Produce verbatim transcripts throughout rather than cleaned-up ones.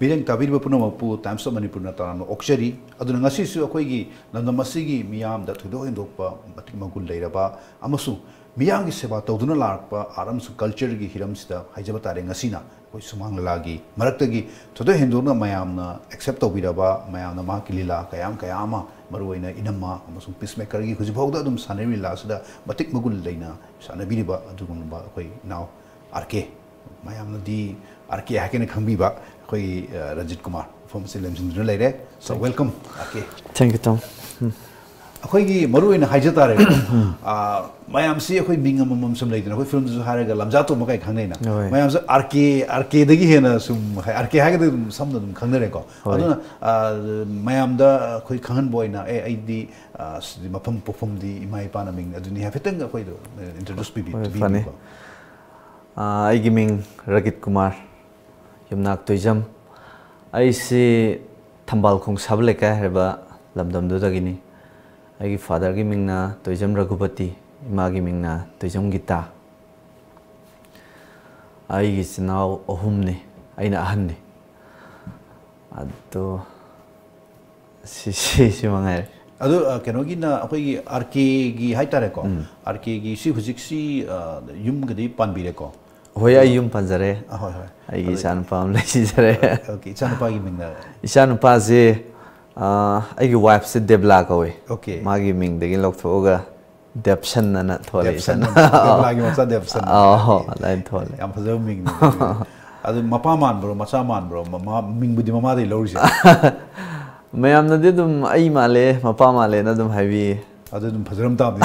ꯃꯤꯠꯌꯦꯡ ꯇꯥꯕꯤꯔꯤꯕ ꯄꯨꯝꯅꯃꯛꯄꯨ Times of Manipurꯅ ꯇꯔꯥꯝꯅ ꯑꯣꯛꯆꯔꯤ꯫ ꯑꯗꯨꯅ ꯉꯁꯤꯁꯨ ꯑꯩꯈꯣꯏꯒꯤ ꯂꯝꯗꯝ ꯑꯁꯤꯒꯤ ꯃꯤꯌꯥꯝꯗ ꯊꯣꯏꯗꯣꯛ ꯍꯦꯟꯗꯣꯛꯄ ꯃꯇꯤꯛ ꯃꯒꯨꯟ ꯂꯩꯔꯕ ꯑꯃꯁꯨꯡ ꯃꯤꯌꯥꯝꯒꯤ ꯁꯦꯕꯥ ꯇꯧꯗꯨꯅ ꯂꯥꯛꯄ art ꯑꯃꯁꯨꯡ cultureꯒꯤ ꯍꯤꯔꯝꯁꯤꯗ ꯍꯥꯏꯖꯕ ꯇꯥꯔꯦ, ꯉꯁꯤꯅ ꯑꯩꯈꯣꯏ ꯁꯨꯃꯥꯡ ꯂꯤꯂꯥꯒꯤ ꯃꯔꯛꯇꯒꯤ ꯊꯣꯏꯗꯣꯛ ꯍꯦꯟꯗꯣꯛꯅ ꯃꯌꯥꯝꯅ accept ꯇꯧꯕꯤꯔꯕ, ꯃꯌꯥꯝꯅ ꯃꯍꯥꯛꯀꯤ ꯂꯤꯂꯥ ꯀꯌꯥꯝ ꯀꯌꯥ ꯑꯃ, ꯃꯔꯨꯑꯣꯏꯅ ꯏꯅꯝꯃ ꯑꯃꯁꯨꯡ Peacemakerꯒꯤ ꯍꯧꯖꯤꯛ ꯐꯥꯎꯗ ꯑꯗꯨꯝ ꯁꯥꯟꯅꯔꯤꯕ ꯂꯤꯂꯥ ꯑꯁꯤꯗ ꯃꯇꯤꯛ ꯃꯒꯨꯟ ꯂꯩꯅ ꯁꯥꯟꯅꯕꯤꯔꯤꯕ ꯑꯗꯨꯒꯨꯝꯂꯕ ꯑꯩꯈꯣꯏ ꯏꯅꯥꯎ ꯑꯥꯔ ꯀꯦ, ꯃꯌꯥꯝꯅꯗꯤ ꯑꯥꯔ ꯀꯦ ꯍꯥꯏꯒꯅ ꯈꯪꯕꯤꯕ ꯑꯩꯈꯣꯏꯒꯤ, ꯑ, ꯔꯖꯤꯠ ꯀꯨꯃꯥꯔ ꯃꯐꯝ ꯑꯁꯤ ꯂꯦꯝꯖꯤꯟꯗꯨꯅ ꯂꯩꯔꯦ꯫ So, welcome, R K. Thank you, Tom. ꯎꯝ. ꯑꯩꯈꯣꯏꯒꯤ ꯃꯔꯨꯑꯣꯏꯅ ꯍꯥꯏꯖ ꯇꯥꯔꯦꯀꯣ, ꯑ, ꯃꯌꯥꯝꯁꯤ ꯑꯩꯈꯣꯏ ꯃꯤꯡ ꯑꯃꯃꯝ ꯁꯨꯝ ꯂꯩꯗꯅ, ꯑꯩꯈꯣꯏ filmꯗꯁꯨ ꯍꯥꯏꯔꯒ ꯂꯝꯖꯥ ꯇꯣꯝꯕ ꯀꯥꯏ ꯈꯪꯅꯩꯅ꯫ ꯍꯣꯏ. ꯃꯌꯥꯝꯁꯦ ꯑꯥꯔ ꯀꯦ, ꯑꯥꯔ ꯀꯦꯗꯒꯤ ꯍꯦꯟꯅ ꯁꯨꯝ ꯍꯥꯏ-, ꯑꯥꯔ ꯀꯦ ꯍꯥꯏꯔꯒꯗꯤ ꯑꯗꯨꯝ ꯁꯝꯅ ꯑꯗꯨꯝ ꯈꯪꯅꯔꯦꯀꯣ꯫ ꯍꯣꯏ. ꯑꯗꯨꯅ, ꯑ, ꯃꯌꯥꯝꯗ ꯑꯩꯈꯣꯏ ꯈꯪꯍꯟꯕ ꯑꯣꯏꯅ, ꯑꯦ, ꯑꯩꯗꯤ, ꯑ, ꯁꯤꯗꯤ ꯃꯐꯝ ꯄꯣꯛꯐꯝꯗꯤ ꯏꯃꯥ ꯏꯄꯥꯅ ꯃꯤꯡ ꯑꯗꯨꯅꯤ ꯍꯥꯏꯐꯦꯠꯇꯪ ꯑꯩꯈꯣꯏꯗꯣ, ꯑ, introduce ꯄꯤꯕꯤ-, ꯍꯣꯏ, ꯄꯤꯕꯤꯌꯨꯀꯣ꯫ ꯐꯅꯤ꯫ ꯑ, ꯑꯩꯒꯤ ꯃꯤꯡ ꯔꯒꯤꯠ ꯀꯨꯃꯥꯔ, ꯌꯨꯝꯅꯥꯛ ꯇꯣꯏꯖꯝ꯫ ꯑꯩꯁꯤ ꯊꯝꯕꯥꯜ ꯈꯣꯡ ꯁꯥꯕ ꯂꯩꯀꯥꯏ ꯍꯥꯏꯔꯤꯕ ꯂꯝꯗꯝꯗꯨꯗꯒꯤꯅꯤ꯫ ꯑꯩꯒꯤ fatherꯒꯤ ꯃꯤꯡꯅ ꯇꯣꯏꯖꯝ ꯔꯘꯨꯄꯇꯤ, ꯏꯃꯥꯒꯤ ꯃꯤꯡꯅ ꯇꯣꯏꯖꯝ ꯒꯤꯇꯥ꯫ ꯑꯩꯒꯤ ꯏꯆꯤꯟ ꯏꯅꯥꯎ ꯑꯍꯨꯝꯅꯤ, ꯑꯩꯅ ꯑꯍꯟꯅꯤ꯫ ꯑꯗꯣ ꯁꯤ, ꯁꯤ, ꯁꯤ ꯃꯉꯥꯏꯔꯦ꯫ ꯑꯗꯣ, ꯑ, ꯀꯩꯅꯣꯒꯤꯅ ꯑꯩꯈꯣꯏꯒꯤ ꯑꯥꯔ ꯀꯦꯒꯤ ꯍꯥꯏꯇꯥꯔꯦꯀꯣ, ꯎꯝ. ꯑꯥꯔ ꯀꯦꯒꯤ ꯁꯤ ꯍꯧꯖꯤꯛꯁꯤ, ꯑ, ꯌꯨꯝꯒꯗꯤ ꯄꯥꯟꯕꯤꯔꯦꯀꯣ? ꯍꯣꯏ, ꯑꯩ ꯌꯨꯝ ꯄꯥꯟꯖꯔꯦ꯫ ꯑ, ꯍꯣꯏ, ꯍꯣꯏ꯫ ꯑꯩꯒꯤ ꯑꯗꯨ ꯏꯆꯥ ꯅꯨꯄꯥ ꯑꯃ ꯂꯩꯖꯔꯦ꯫ ꯑꯣꯀꯦ, ꯏꯆꯥ ꯅꯨꯄꯥꯒꯤ ꯃꯤꯡꯅ? ꯏꯆꯥ ꯅꯨꯄꯥꯁꯦ, ꯑ, ꯑꯩꯒꯤ wifeꯁꯦ ꯗꯦꯕꯂꯥ ꯀꯧꯋꯦ꯫ ꯑꯣꯀꯦ꯫ ꯃꯥꯒꯤ ꯃꯤꯡꯗꯒꯤ ꯂꯧꯊꯣꯛꯑꯒ ꯗꯦꯕꯁꯟ ꯑꯅ ꯊꯣꯜꯂꯦ ꯗꯦꯕꯁꯟ, ꯏꯆꯥꯅ꯫ ꯗꯦꯕꯂꯥꯒꯤ ꯃꯆꯥ ꯗꯦꯕꯁꯟ꯫ ꯑꯧ, ꯑꯗꯨꯃꯥꯏꯅ ꯊꯣꯜꯂꯦ꯫ ꯌꯥꯝ ꯐꯖꯕ ꯃꯤꯡꯅꯤ꯫ ꯑꯗꯨ ꯃꯄꯥ ꯃꯥꯟꯕ꯭ꯔꯣ, ꯃꯆꯥ ꯃꯥꯟꯕ꯭ꯔꯣ? ꯃꯃꯥ, ꯃꯤꯡꯕꯨꯗꯤ ꯃꯃꯥꯗꯒꯤ ꯂꯧꯔꯤꯁꯦ꯫ ꯃꯌꯥꯝꯅꯗꯤ ꯑꯗꯨꯝ ꯑꯩ ꯃꯥꯜꯂꯦ, ꯃꯄꯥ ꯃꯥꯜꯂꯦꯅ ꯑꯗꯨꯝ ꯍꯥꯏꯕꯤꯌꯦ꯫ ꯑꯗꯨ ꯑꯗꯨꯝ ꯐꯖꯔꯝ ꯇꯥꯕꯅꯤ꯫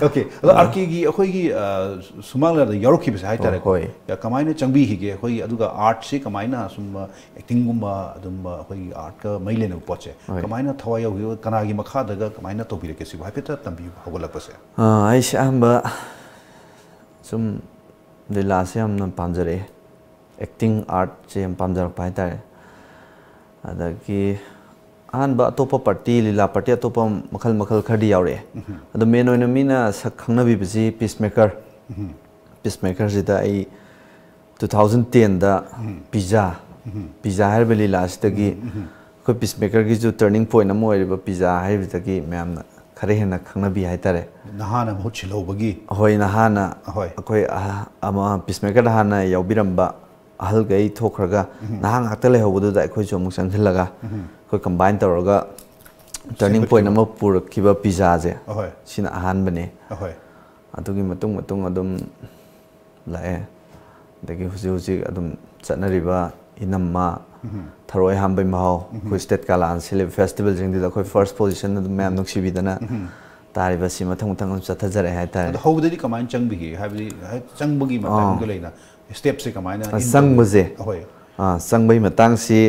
ꯑꯣꯀꯦ, ꯑꯗꯣ ꯑꯥꯔ ꯀꯦꯒꯤ ꯑꯩꯈꯣꯏꯒꯤ, ꯑ, ꯁꯨꯃꯥꯡ ꯂꯤꯂꯥꯗ ꯌꯥꯎꯔꯛꯈꯤꯕꯁꯦ ꯍꯥꯏꯇꯥꯔꯦꯀꯣ꯫ ꯍꯣꯏ꯫ ꯀꯃꯥꯏꯅ ꯆꯪꯕꯤꯈꯤꯒꯦ? ꯑꯩꯈꯣꯏꯒꯤ, ꯑꯗꯨꯒ artꯁꯤ ꯀꯃꯥꯏꯅ ꯁꯨꯝ, ꯑ, actingꯒꯨꯝꯕ ꯑꯗꯨꯝꯕ ꯑꯩꯈꯣꯏꯒꯤ artꯀ ꯃꯔꯤ ꯂꯩꯅꯕ ꯄꯣꯠꯁꯦ ꯍꯣꯏ꯫ ꯀꯃꯥꯏꯅ ꯊꯋꯥꯏ ꯌꯥꯎꯈꯤꯕ, ꯀꯅꯥꯒꯤ ꯃꯈꯥꯗꯒ ꯀꯃꯥꯏꯅ ꯇꯧꯕꯤꯔꯛꯀꯦ ꯁꯤꯕꯨ ꯍꯥꯏꯐꯦꯠꯇ ꯇꯝꯕꯤꯌꯨ, ꯍꯧꯒꯠꯂꯛꯄꯁꯦ? ꯑ, ꯑꯩꯁꯦ ꯑꯍꯥꯟꯕ ꯁꯨꯝ ꯂꯤꯂꯥꯁꯦ ꯌꯥꯝꯅ ꯄꯥꯝꯖꯔꯛꯑꯦ, acting artꯁꯦ ꯌꯥꯝ ꯄꯥꯝꯖꯔꯛꯄ ꯍꯥꯏꯇꯥꯔꯦ꯫ ꯑꯗꯒꯤ ꯑꯍꯥꯟꯕ ꯑꯇꯣꯞꯄ party, ꯂꯤꯂꯥ party ꯑꯇꯣꯞꯄ ꯃꯈꯜ ꯃꯈꯜ ꯈꯔꯗꯤ ꯌꯥꯎꯔꯛꯑꯦ꯫ ꯎꯝꯍꯨꯝ꯫ ꯑꯗꯣ main ꯑꯣꯏꯅ ꯃꯤꯅ ꯁꯛ ꯈꯪꯅꯕꯤꯕꯁꯤ Peacemaker꯫ ꯎꯝꯍꯨꯝ꯫ Peacemakerꯁꯤꯗ ꯑꯩ ꯇꯨ ꯊꯥꯎꯖꯟ ꯇꯦꯟꯗ ꯄꯤꯖꯥ, ꯄꯤꯖꯥ ꯍꯥꯏꯔꯤꯕ ꯂꯤꯂꯥ ꯑꯁꯤꯗꯒꯤ ꯑꯩꯈꯣꯏ ꯄꯤꯁꯃꯦꯀꯔꯒꯤꯁꯨ ꯇꯔꯅꯤꯡ ꯄꯣꯏꯟ ꯑꯃ ꯑꯣꯏꯔꯤꯕ ꯄꯤꯖꯥ ꯍꯥꯏꯔꯤꯕꯗꯒꯤ ꯃꯌꯥꯝꯅ ꯈꯔ ꯍꯦꯟꯅ ꯈꯪꯅꯕꯤ ꯍꯥꯏꯇꯥꯔꯦ꯫ ꯅꯍꯥꯅ ꯃꯍꯨꯠ ꯁꯤꯜꯍꯧꯕꯒꯤ ꯍꯣꯏ, ꯅꯍꯥꯅ ꯑꯍꯣꯏ꯫ ꯑꯩꯈꯣꯏ ꯑꯍ- ꯑꯃ ꯄꯤꯁꯃꯦꯀꯔꯗ ꯍꯥꯟꯅ ꯌꯥꯎꯕꯤꯔꯝꯕ ꯑꯍꯜꯈꯩ ꯊꯣꯛꯈ꯭ꯔꯒ ꯅꯍꯥ ꯉꯥꯛꯇ ꯂꯩꯍꯧꯕꯗꯨꯗ ꯑꯩꯈꯣꯏꯁꯨ ꯑꯃꯨꯛ ꯆꯪꯁꯤꯜꯂꯒ ꯑꯩꯈꯣꯏ ꯀꯝꯕꯥꯏꯟ ꯇꯧꯔꯒ ꯇꯔꯅꯤꯡ ꯄꯣꯏꯟ ꯁꯦꯝꯒꯠꯈꯤꯕ꯫ ꯑꯃ ꯄꯨꯔꯛꯈꯤꯕ ꯄꯤꯖꯥꯁꯦ ꯑꯍꯣꯏ꯫ ꯁꯤꯅ ꯑꯍꯥꯟꯕꯅꯦ꯫ ꯑꯍꯣꯏ꯫ ꯑꯗꯨꯒꯤ ꯃꯇꯨꯡ ꯃꯇꯨꯡ ꯑꯗꯨꯝ ꯂꯥꯛꯑꯦ꯫ ꯑꯗꯒꯤ ꯍꯧꯖꯤꯛ ꯍꯧꯖꯤꯛ ꯑꯗꯨꯝ ꯆꯠꯅꯔꯤꯕ ꯏꯅꯝꯃ, ꯊꯔꯣꯏ ꯍꯥꯝꯕꯩ ꯃꯍꯥꯎ, ꯑꯩꯈꯣꯏ ꯁ꯭ꯇꯦꯠ ꯀꯥꯂꯥꯅ ꯁꯤꯜꯂꯤꯕ ꯐꯦꯁꯇꯤꯚꯦꯜꯁꯤꯡꯗꯨꯗ ꯑꯩꯈꯣꯏ ꯐꯥꯔꯁ ꯄꯣꯖꯤꯁꯟ ꯑꯗꯨꯝ ꯃꯌꯥꯝ ꯅꯨꯡꯁꯤꯕꯤꯗꯅ ꯇꯥꯔꯤꯕ ꯁꯤ ꯃꯊꯪ ꯃꯊꯪ ꯑꯗꯨꯝ ꯆꯠꯊꯖꯔꯛꯑꯦ ꯍꯥꯏꯇꯥꯔꯦ꯫ ꯑꯗꯣ ꯍꯧꯕꯗꯗꯤ ꯀꯃꯥꯏꯅ ꯆꯪꯕꯤꯒꯦ? ꯍꯥꯏꯕꯗꯤ ꯍꯦꯛ ꯆꯪꯕꯒꯤ ꯃꯇꯝꯗꯨ ꯂꯩꯅ ꯁ꯭ꯇꯦꯞꯁꯦ ꯀꯃꯥꯏꯅ ꯑ, in ꯆꯪꯕꯁꯦ? ꯇꯧꯒꯦ? ꯑꯍꯣꯏ꯫ ꯑ, ꯆꯪꯕꯒꯤ ꯃꯇꯥꯡꯁꯤ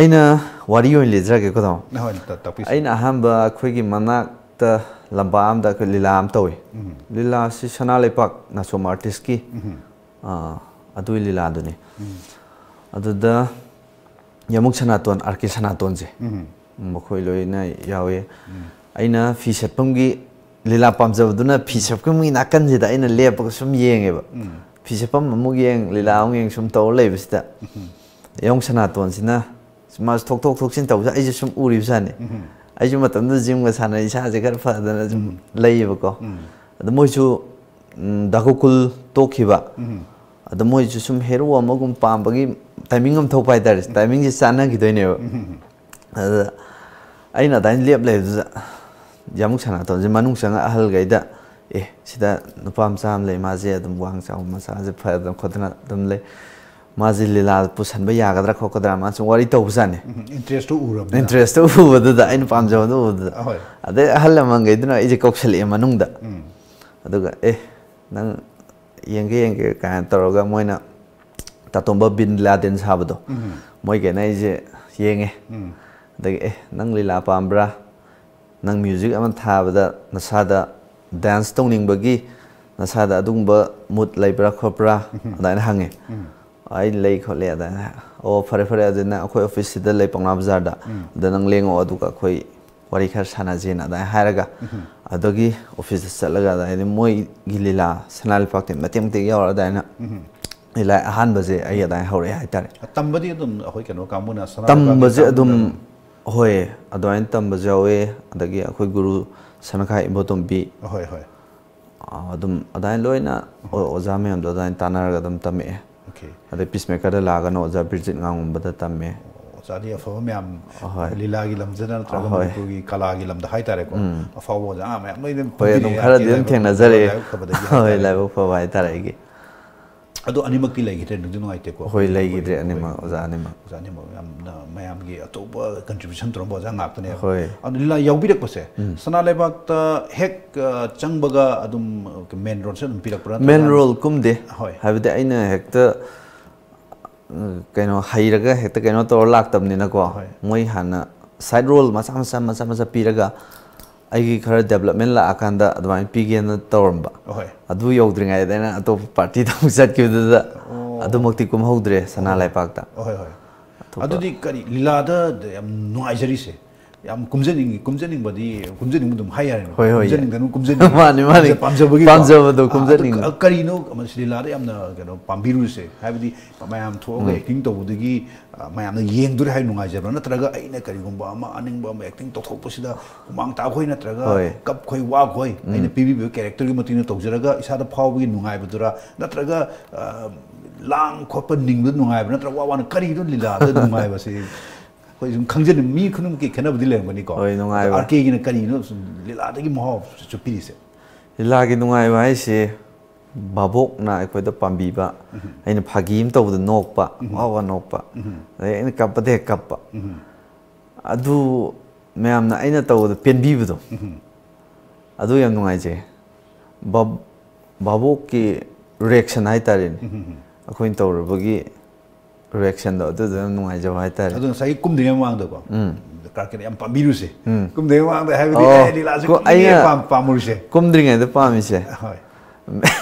ꯑꯩꯅ ꯋꯥꯔꯤ ꯑꯣꯏꯅ ꯂꯤꯖꯔꯒꯦꯀꯣ, ꯇꯥꯃꯣ꯫ ꯅꯍꯣꯏ ꯇ- ꯇꯥꯛꯄꯤꯁꯤ꯫ ꯑꯩꯅ ꯑꯍꯥꯟꯕ ꯑꯩꯈꯣꯏꯒꯤ ꯃꯅꯥꯛꯇ ꯂꯝꯄꯥꯛ ꯑꯃꯗ ꯑꯩꯈꯣꯏ ꯂꯤꯂꯥ ꯑꯃ ꯇꯧꯏ꯫ ꯂꯤꯂꯥꯁꯤ ꯁꯅꯥ ꯂꯩꯄꯥꯛ ꯅꯥꯆꯣꯝ ꯑꯥꯔꯇꯤꯁꯀꯤ, ꯑꯥ, ꯑꯗꯨꯒꯤ ꯂꯤꯂꯥꯗꯨꯅꯤ꯫ ꯑꯗꯨꯗ ꯌꯥꯃꯨꯛ ꯁꯅꯥꯇꯣꯟ, ꯑꯥꯔ ꯀꯦ ꯁꯅꯥꯇꯣꯟꯁꯦ, ꯃꯈꯣꯏ ꯂꯣꯏꯅ ꯌꯥꯎꯏ꯫ ꯑꯩꯅ ꯐꯤ ꯁꯦꯠꯐꯝꯒꯤ ꯂꯤꯂꯥ ꯄꯥꯝꯖꯕꯗꯨꯅ ꯐꯤ ꯁꯦꯠꯐꯝꯒꯤ ꯅꯥꯀꯟꯁꯤꯗ ꯑꯩꯅ ꯂꯦꯞꯄꯒ ꯁꯨꯝ ꯌꯦꯡꯉꯦꯕ꯫ ꯐꯤ ꯁꯦꯠꯐꯝ ꯑꯃꯨꯛ ꯌꯦꯡ, ꯂꯤꯂꯥ ꯑꯃꯨꯛ ꯌꯦꯡ ꯁꯨꯝ ꯇꯧꯔ ꯂꯩꯕꯁꯤꯗ ꯌꯥꯃꯨꯛ ꯁꯅꯥꯇꯣꯟꯁꯤꯅ ꯃꯥꯁꯨ ꯊꯣꯛ ꯊꯣꯛ ꯊꯣꯛꯆꯤꯟ ꯇꯧꯕꯁꯦ ꯑꯩꯁꯨ ꯁꯨꯝ ꯎꯔꯤꯕꯖꯥꯠꯅꯤ꯫ ꯑꯩꯁꯨ ꯃꯇꯝꯗꯨꯗ ꯖꯤꯝꯒ ꯁꯥꯟꯅ ꯏꯁꯥꯁꯦ ꯈꯔ ꯐꯗꯅ ꯁꯨꯝ ꯂꯩꯌꯦꯕꯀꯣ꯫ ꯑꯗꯣ ꯃꯣꯏꯁꯨ ꯎꯝ, ꯗꯥ ꯒꯣꯀꯨꯜ ꯇꯣꯛꯈꯤꯕ꯫ ꯑꯗꯣ ꯃꯣꯏꯁꯨ ꯁꯨꯝ ꯍꯦꯔꯣ ꯑꯃꯒꯨꯝ ꯄꯥꯝꯕꯒꯤ ꯇꯥꯏꯃꯤꯡ ꯑꯃ ꯊꯣꯛꯄ ꯍꯥꯏꯇꯥꯔꯦ꯫ ꯇꯥꯏꯃꯤꯡꯁꯦ ꯆꯥꯟꯅꯈꯤꯗꯣꯏꯅꯦꯕ꯫ ꯑꯗꯨꯗ ꯑꯩꯅ ꯑꯗꯨꯃꯥꯏꯅ ꯂꯦꯞ ꯂꯩꯕꯗꯨꯗ ꯌꯥꯃꯨꯛ ꯁꯅꯥꯇꯣꯟꯁꯦ ꯃꯅꯨꯡ ꯆꯪꯉ ꯑꯍꯜꯈꯩꯗ, "ꯑꯦ, ꯁꯤꯗ ꯅꯨꯄꯥ ꯃꯆꯥ ꯑꯃ ꯂꯩ, ꯃꯥꯁꯦ ꯑꯗꯨꯝ ꯋꯥꯡ ꯆꯥꯎ, ꯃꯁꯥꯁꯦ ꯐꯗꯅ ꯈꯣꯠꯇꯅ ꯑꯗꯨꯝ ꯂꯩ, ꯃꯥꯁꯦ ꯂꯤꯂꯥ ꯄꯨꯁꯟꯕ ꯌꯥꯒꯗ꯭ꯔꯥ ꯈꯣꯠꯀꯗ꯭ꯔꯥ?" ꯃꯥ ꯁꯨꯝ ꯋꯥꯔꯤ ꯇꯧꯕꯖꯥꯠꯅꯤ꯫ ꯏꯟꯇꯔꯦꯁꯇꯨ ꯎꯔꯕꯅꯤꯅ꯫ ꯏꯟꯇꯔꯦꯁꯇꯨ ꯎꯕꯗꯨꯗ, ꯑꯩꯅ ꯄꯥꯝꯖꯕꯗꯨ ꯎꯕꯗꯨꯗ꯫ ꯑꯍꯣꯏ꯫ ꯑꯗꯩ ꯑꯍꯜ ꯂꯃꯟꯈꯩꯗꯨꯅ ꯑꯩꯁꯦ ꯀꯧꯁꯜꯂꯛꯑꯦ ꯃꯅꯨꯡꯗ꯫ ꯑꯗꯨꯒ, "ꯑꯦ, ꯅꯪ ꯌꯦꯡꯒꯦ ꯌꯦꯡꯒꯦ" ꯀꯥꯏꯅ ꯇꯧꯔꯒ ꯃꯣꯏꯅ ꯇꯥꯇꯣꯝꯕ ꯕꯤꯟ ꯂꯥꯗꯦꯟ ꯁꯥꯕꯗꯣ, ꯃꯣꯏꯈꯩꯅ ꯑꯩꯁꯦ ꯌꯦꯡꯉꯦ꯫ ꯑꯗꯒꯤ, "ꯑꯦ, ꯅꯪ ꯂꯤꯂꯥ ꯄꯥꯝꯕ꯭ꯔꯥ? ꯅꯪ ꯃ꯭ꯌꯨꯖꯤꯛ ꯑꯃ ꯊꯥꯕꯗ ꯅꯁꯥꯗ ꯗꯥꯟꯁ ꯇꯧꯅꯤꯡꯕꯒꯤ ꯅꯁꯥꯗ ꯑꯗꯨꯒꯨꯝꯕ ꯃꯨꯠ ꯂꯩꯕ꯭ꯔꯥ ꯈꯣꯠꯄ꯭ꯔꯥ?" ꯑꯗꯨꯃꯥꯏꯅ ꯍꯪꯉꯦ꯫ "ꯑꯩ ꯂꯩ ꯈꯣꯠꯂꯦ" ꯑꯗꯨꯃꯥꯏꯅ꯫ "ꯑꯣ, ꯐꯔꯦ ꯐꯔꯦ, ꯑꯗꯨꯗꯤ ꯅꯪ ꯑꯩꯈꯣꯏ ꯑꯣꯐꯤꯁꯁꯤꯗ ꯂꯩ, ꯄꯥꯎꯅꯥ ꯕꯖꯥꯔꯗ, ꯑꯗ ꯅꯪ ꯂꯦꯡꯉꯛꯑꯣ, ꯑꯗꯨꯒ ꯑꯩꯈꯣꯏ ꯋꯥꯔꯤ ꯈꯔ ꯁꯥꯟꯅꯁꯦꯅ" ꯑꯗꯨꯃꯥꯏꯅ ꯍꯥꯏꯔꯒ ꯑꯗꯒꯤ ꯑꯣꯐꯤꯁꯇ ꯆꯠꯂꯒ ꯑꯗꯨꯃꯥꯏꯅ ꯃꯣꯏꯒꯤ ꯂꯤꯂꯥ ꯁꯅꯥ ꯂꯩꯄꯥꯛꯇꯤ ꯃꯇꯦꯛ ꯃꯇꯦꯛ ꯌꯥꯎꯔ ꯑꯗꯨꯃꯥꯏꯅ ꯂꯥꯏ ꯑꯍꯥꯟꯕꯁꯦ ꯑꯩ ꯑꯗꯨꯃꯥꯏꯅ ꯍꯧꯔꯛꯑꯦ ꯍꯥꯏꯇꯥꯔꯦ꯫ ꯇꯝꯕꯗꯤ ꯑꯗꯨꯝ ꯑꯩꯈꯣꯏ ꯀꯩꯅꯣ ꯀꯥꯡꯕꯨꯅ ꯁꯅꯥ ꯇꯝꯕꯁꯦ ꯂꯩꯕꯥꯛꯀꯤ ꯑꯗꯨꯝ ꯀꯥꯡꯕꯨꯅ ꯍꯣꯏ, ꯑꯗꯨꯃꯥꯏꯅ ꯇꯝꯕꯁꯨ ꯌꯥꯎꯋꯦ꯫ ꯑꯗꯒꯤ ꯑꯩꯈꯣꯏ ꯒꯨꯔꯨ ꯁꯅꯈꯥ ꯏꯕꯣꯇꯣꯝꯕꯤ, ꯍꯣꯏ ꯍꯣꯏ꯫ ꯑꯗꯨꯝ ꯑꯗꯨꯃꯥꯏꯅ ꯂꯣꯏꯅ ꯑꯣꯖꯥ ꯃꯌꯥꯝꯗꯣ ꯑꯗꯨꯃꯥꯏꯅ ꯇꯥꯟꯅꯔꯒ ꯑꯗꯨꯝ ꯇꯝꯃꯛꯑꯦ꯫ ꯑꯣꯀꯦ꯫ ꯑꯗꯩ ꯄꯤꯁꯃꯦꯀꯔꯗ ꯂꯥꯛꯑꯒꯅ ꯑꯣꯖꯥ ꯕꯤꯔꯖꯤꯠ ꯉꯥꯉꯣꯝꯕꯗ ꯇꯝꯃꯦ꯫ ꯑꯣꯖꯥꯗꯤ ꯑꯐꯕ ꯃꯌꯥꯝ ꯑꯍꯣꯏ꯫ ꯂꯤꯂꯥꯒꯤ ꯂꯝꯁꯤꯗ ꯅꯠꯇ꯭ꯔꯒ ꯑꯍꯣꯏ꯫ ꯃꯅꯤꯄꯨꯔꯒꯤ ꯀꯂꯥꯒꯤ ꯂꯝꯗ ꯍꯥꯏꯇꯥꯔꯦꯀꯣ, ꯑꯐꯥꯎꯕ ꯑꯣꯖꯥ ꯃꯌꯥꯝ ꯂꯣꯏꯅ ꯍꯣꯏ, ꯑꯗꯨꯝ ꯄꯨꯟꯕꯤꯔꯛꯑꯦ ꯈꯔꯗꯤ ꯑꯗꯨꯝ ꯂꯥꯏꯕꯛ ꯊꯦꯡꯅꯖꯔꯛꯑꯦ꯫ ꯂꯥꯏꯕꯛ ꯐꯕꯗꯒꯤ ꯍꯣꯏ, ꯍꯥꯏꯇꯥꯔꯦ꯫ ꯂꯥꯏꯕꯛ ꯐꯕ ꯍꯥꯏꯇꯥꯔꯦ ꯑꯩꯒꯤ꯫ ꯑꯗꯣ ꯑꯅꯤꯃꯛꯇꯤ ꯂꯩꯈꯤꯗ꯭ꯔꯦ, ꯅꯨꯡꯗꯤ ꯅꯨꯡꯉꯥꯏꯇꯦꯀꯣ꯫ ꯍꯣꯏ, ꯂꯩꯈꯤꯗ꯭ꯔꯦ ꯑꯩꯈꯣꯏ ꯑꯅꯤꯃꯛ, ꯑꯣꯖꯥ ꯑꯅꯤꯃꯛ꯫ ꯑꯣꯖꯥ ꯑꯅꯤꯃꯛ ꯌꯥꯝꯅ ꯃꯌꯥꯝꯒꯤ ꯑꯆꯧꯕ ꯀꯟꯇ꯭ꯔꯤꯕ꯭ꯌꯨꯁꯟ ꯇꯧꯔꯝꯕ ꯑꯣꯖꯥ ꯉꯥꯛꯇꯅꯦꯕ꯫ ꯍꯣꯏ꯫ ꯑꯗꯨ ꯂꯤꯂꯥ ꯌꯥꯎꯕꯤꯔꯛꯄꯁꯦ ꯁꯅꯥ ꯂꯩꯕꯥꯛꯇ ꯍꯦꯛ ꯑ, ꯆꯪꯕꯒ ꯑꯗꯨꯝ ꯃꯦꯟ ꯔꯣꯜꯁꯦ ꯑꯗꯨꯝ ꯄꯤꯔꯛꯄ꯭ꯔꯥ ꯅꯠꯇ꯭ꯔꯒ? ꯃꯦꯟ ꯔꯣꯜ ꯀꯨꯝꯗꯦ꯫ ꯍꯣꯏ꯫ ꯍꯥꯏꯕꯗꯤ ꯑꯩꯅ ꯍꯦꯛꯇ ꯎꯝ, ꯀꯩꯅꯣ ꯍꯩꯔꯒ ꯍꯦꯛꯇ ꯀꯩꯅꯣ ꯇꯧꯔ ꯂꯥꯛꯇꯕꯅꯤꯅꯀꯣ꯫ ꯍꯣꯏ꯫ ꯃꯣꯏ ꯍꯥꯟꯅ ꯁꯥꯏꯠ ꯔꯣꯜ ꯃꯆꯥ ꯃꯆꯥ ꯃꯆꯥ ꯃꯆꯥ ꯄꯤꯔꯒ ꯑꯩꯒꯤ ꯈꯔ ꯗꯦꯕꯂꯞꯃꯦꯟ ꯂꯥꯛꯑꯀꯥꯟꯗ ꯑꯗꯨꯃꯥꯏꯅ ꯄꯤꯒꯦꯅ ꯇꯧꯔꯝꯕ꯫ ꯍꯣꯏ꯫ ꯑꯗꯨ ꯌꯧꯗ꯭ꯔꯤꯉꯩꯗ ꯑꯩꯅ ꯑꯇꯣꯞꯄ ꯄꯥꯔꯇꯤꯗ ꯑꯃꯨꯛ ꯆꯠꯈꯤꯕꯗꯨꯗ ꯑꯣ꯫ ꯑꯗꯨꯃꯛꯇꯤ ꯀꯨꯝꯍꯧꯗ꯭ꯔꯦ ꯁꯅꯥ ꯍꯣꯏ꯫ ꯂꯩꯄꯥꯛꯇ꯫ ꯍꯣꯏ ꯍꯣꯏ꯫ ꯑꯇꯣꯞꯄ ꯑꯗꯨꯗꯤ ꯀꯔꯤ ꯂꯤꯂꯥꯗ ꯌꯥꯝ ꯅꯨꯡꯉꯥꯏꯖꯔꯤꯁꯦ? ꯌꯥꯝ ꯀꯨꯝꯖꯅꯤꯡꯉꯤ, ꯀꯨꯝꯖꯅꯤꯡꯕꯗꯤ, ꯀꯨꯝꯖꯅꯤꯡꯕ ꯑꯗꯨꯝ ꯍꯥꯏ ꯌꯥꯔꯦꯅꯦ꯫ ꯍꯣꯏ, ꯍꯣꯏ, ꯀꯨꯝꯖꯅꯤꯡꯒꯅꯨ, ꯀꯨꯝꯖꯅꯤꯡꯉꯤ꯫ ꯃꯥꯅꯤ, ꯃꯥꯅꯤ꯫ ꯄꯥꯝꯖꯕꯒꯤꯀꯣ꯫ ꯄꯥꯝꯖꯕꯗꯣ, ꯑꯗꯨ ꯀꯨꯝꯖꯅꯤꯡꯕ꯫ ꯀ-, ꯀꯔꯤꯅꯣ ꯃꯁꯤ ꯂꯤꯂꯥꯗ ꯌꯥꯝꯅ ꯀꯩꯅꯣ ꯄꯥꯝꯕꯤꯔꯨꯔꯤꯁꯦ? ꯍꯥꯏꯕꯗꯤ ꯃꯌꯥꯝ ꯊꯣꯛꯑꯒ ꯑꯦꯛꯇꯤꯡ ꯇꯧꯕꯗꯒꯤ, ꯑ, ꯃꯌꯥꯝꯅ ꯌꯦꯡꯗꯣꯔꯦ ꯍꯥꯏ ꯅꯨꯡꯉꯥꯏꯖꯕ꯭ꯔꯥ? ꯅꯠꯇ꯭ꯔꯒ ꯑꯩꯅ ꯀꯔꯤꯒꯨꯝꯕ ꯑꯃ ꯑꯅꯤꯡꯕ ꯑꯃ ꯑꯦꯛꯇꯤꯡ ꯇꯧꯊꯣꯛꯄꯁꯤꯗ ꯍꯨꯃꯥꯡ ꯇꯥꯈꯣꯏ ꯅꯠꯇ꯭ꯔꯒ ꯍꯣꯏ꯫ ꯀꯞꯈꯣꯏ ꯋꯥꯈꯣꯏ ꯑꯩꯅ ꯄꯤꯕꯤꯕ ꯀꯦꯔꯦꯛꯇꯔꯒꯤ ꯃꯇꯨꯡ ꯏꯟꯅ ꯇꯧꯖꯔꯒ ꯏꯁꯥꯗ ꯐꯥꯎꯕꯒꯤ ꯅꯨꯡꯉꯥꯏꯕꯗꯨꯔꯥ? ꯅꯠꯇ꯭ꯔꯒ, ꯑ, ꯂꯥꯡ ꯈꯣꯠꯄ ꯅꯤꯡꯕꯗ ꯅꯨꯡꯉꯥꯏꯕ꯭ꯔꯥ? ꯅꯠꯇ꯭ꯔꯒ ꯋꯥ ꯋꯥꯅ ꯀꯔꯤꯅꯣ ꯂꯤꯂꯥꯗ ꯅꯨꯡꯉꯥꯏꯕꯁꯦ? ꯑꯩꯈꯣꯏ ꯁꯨꯝ ꯈꯪꯖꯅꯤꯡ-, ꯃꯤ ꯈꯨꯗꯤꯡꯃꯛꯀꯤ ꯈꯦꯠꯅꯕꯗꯤ ꯂꯩꯔꯝꯒꯅꯤꯀꯣ꯫ ꯍꯣꯏ, ꯅꯨꯡꯉꯥꯏꯕ꯫ ꯑꯗꯣ ꯑꯥꯔ ꯀꯦꯒꯤꯅ ꯀꯔꯤꯅꯣ ꯁꯨꯝ ꯂꯤꯂꯥꯗꯒꯤ ꯃꯍꯥꯎ ꯆꯨꯞꯄꯤꯔꯤꯁꯦ? ꯂꯤꯂꯥꯒꯤ ꯅꯨꯡꯉꯥꯏꯕ ꯍꯥꯏꯁꯦ ꯚꯥꯕꯣꯛꯅ ꯑꯩꯈꯣꯏꯗ ꯄꯥꯝꯕꯤꯕ, ꯑꯩꯅ ꯐꯥꯒꯤ ꯑꯃ ꯇꯧꯕꯗ ꯅꯣꯛꯄ, ꯋꯥ ꯋꯥ ꯅꯣꯛꯄ, ꯑꯗꯩ ꯑꯩꯅ ꯀꯞꯄꯗ ꯍꯦꯛ ꯀꯞꯄ꯫ ꯑꯗꯨ ꯃꯌꯥꯝꯅ ꯑꯩꯅ ꯇꯧꯕꯗ ꯄꯦꯟꯕꯤꯕꯗꯣ, ꯑꯗꯨ ꯌꯥꯝ ꯅꯨꯡꯉꯥꯏꯖꯩ꯫ ꯚꯥꯕ-, ꯚꯥꯕꯣꯛꯀꯤ ꯔꯤꯌꯦꯛꯁꯟ ꯍꯥꯏꯇꯥꯔꯦꯅꯦ, ꯑꯩꯈꯣꯏꯅ ꯇꯧꯔꯨꯕꯒꯤ ꯔꯤꯌꯦꯛꯁꯟꯗꯣ, ꯑꯗꯨꯗꯣ ꯌꯥꯝ ꯅꯨꯡꯉꯥꯏꯖꯕ ꯍꯥꯏꯇꯥꯔꯦ꯫ ꯑꯗꯣ ꯉꯁꯥꯏꯒꯤ ꯀꯨꯝꯗ꯭ꯔꯤꯉꯩ ꯃꯃꯥꯡꯗꯀꯣ, ꯎꯝ꯫ ꯀꯥꯔꯀꯦꯠ ꯌꯥꯝ ꯄꯥꯝꯕꯤꯔꯨꯁꯦ꯫ ꯎꯝ꯫ ꯀꯨꯝꯗ꯭ꯔꯤꯉꯩ ꯃꯃꯥꯡꯗ ꯍꯥꯏꯕꯗꯤ, ꯑꯣ, "ꯑꯦ, ꯂꯤꯂꯥꯁꯦ ꯀꯣ-, ꯀꯨꯝꯅꯤꯡꯉꯦ", ꯑꯩꯅ ꯄꯥꯝ-, ꯄꯥꯝꯃꯨꯔꯤꯁꯦ꯫ ꯀꯨꯝꯗ꯭ꯔꯤꯉꯩꯗ ꯄꯥꯝꯃꯤꯁꯦ, ꯍꯣꯏ꯫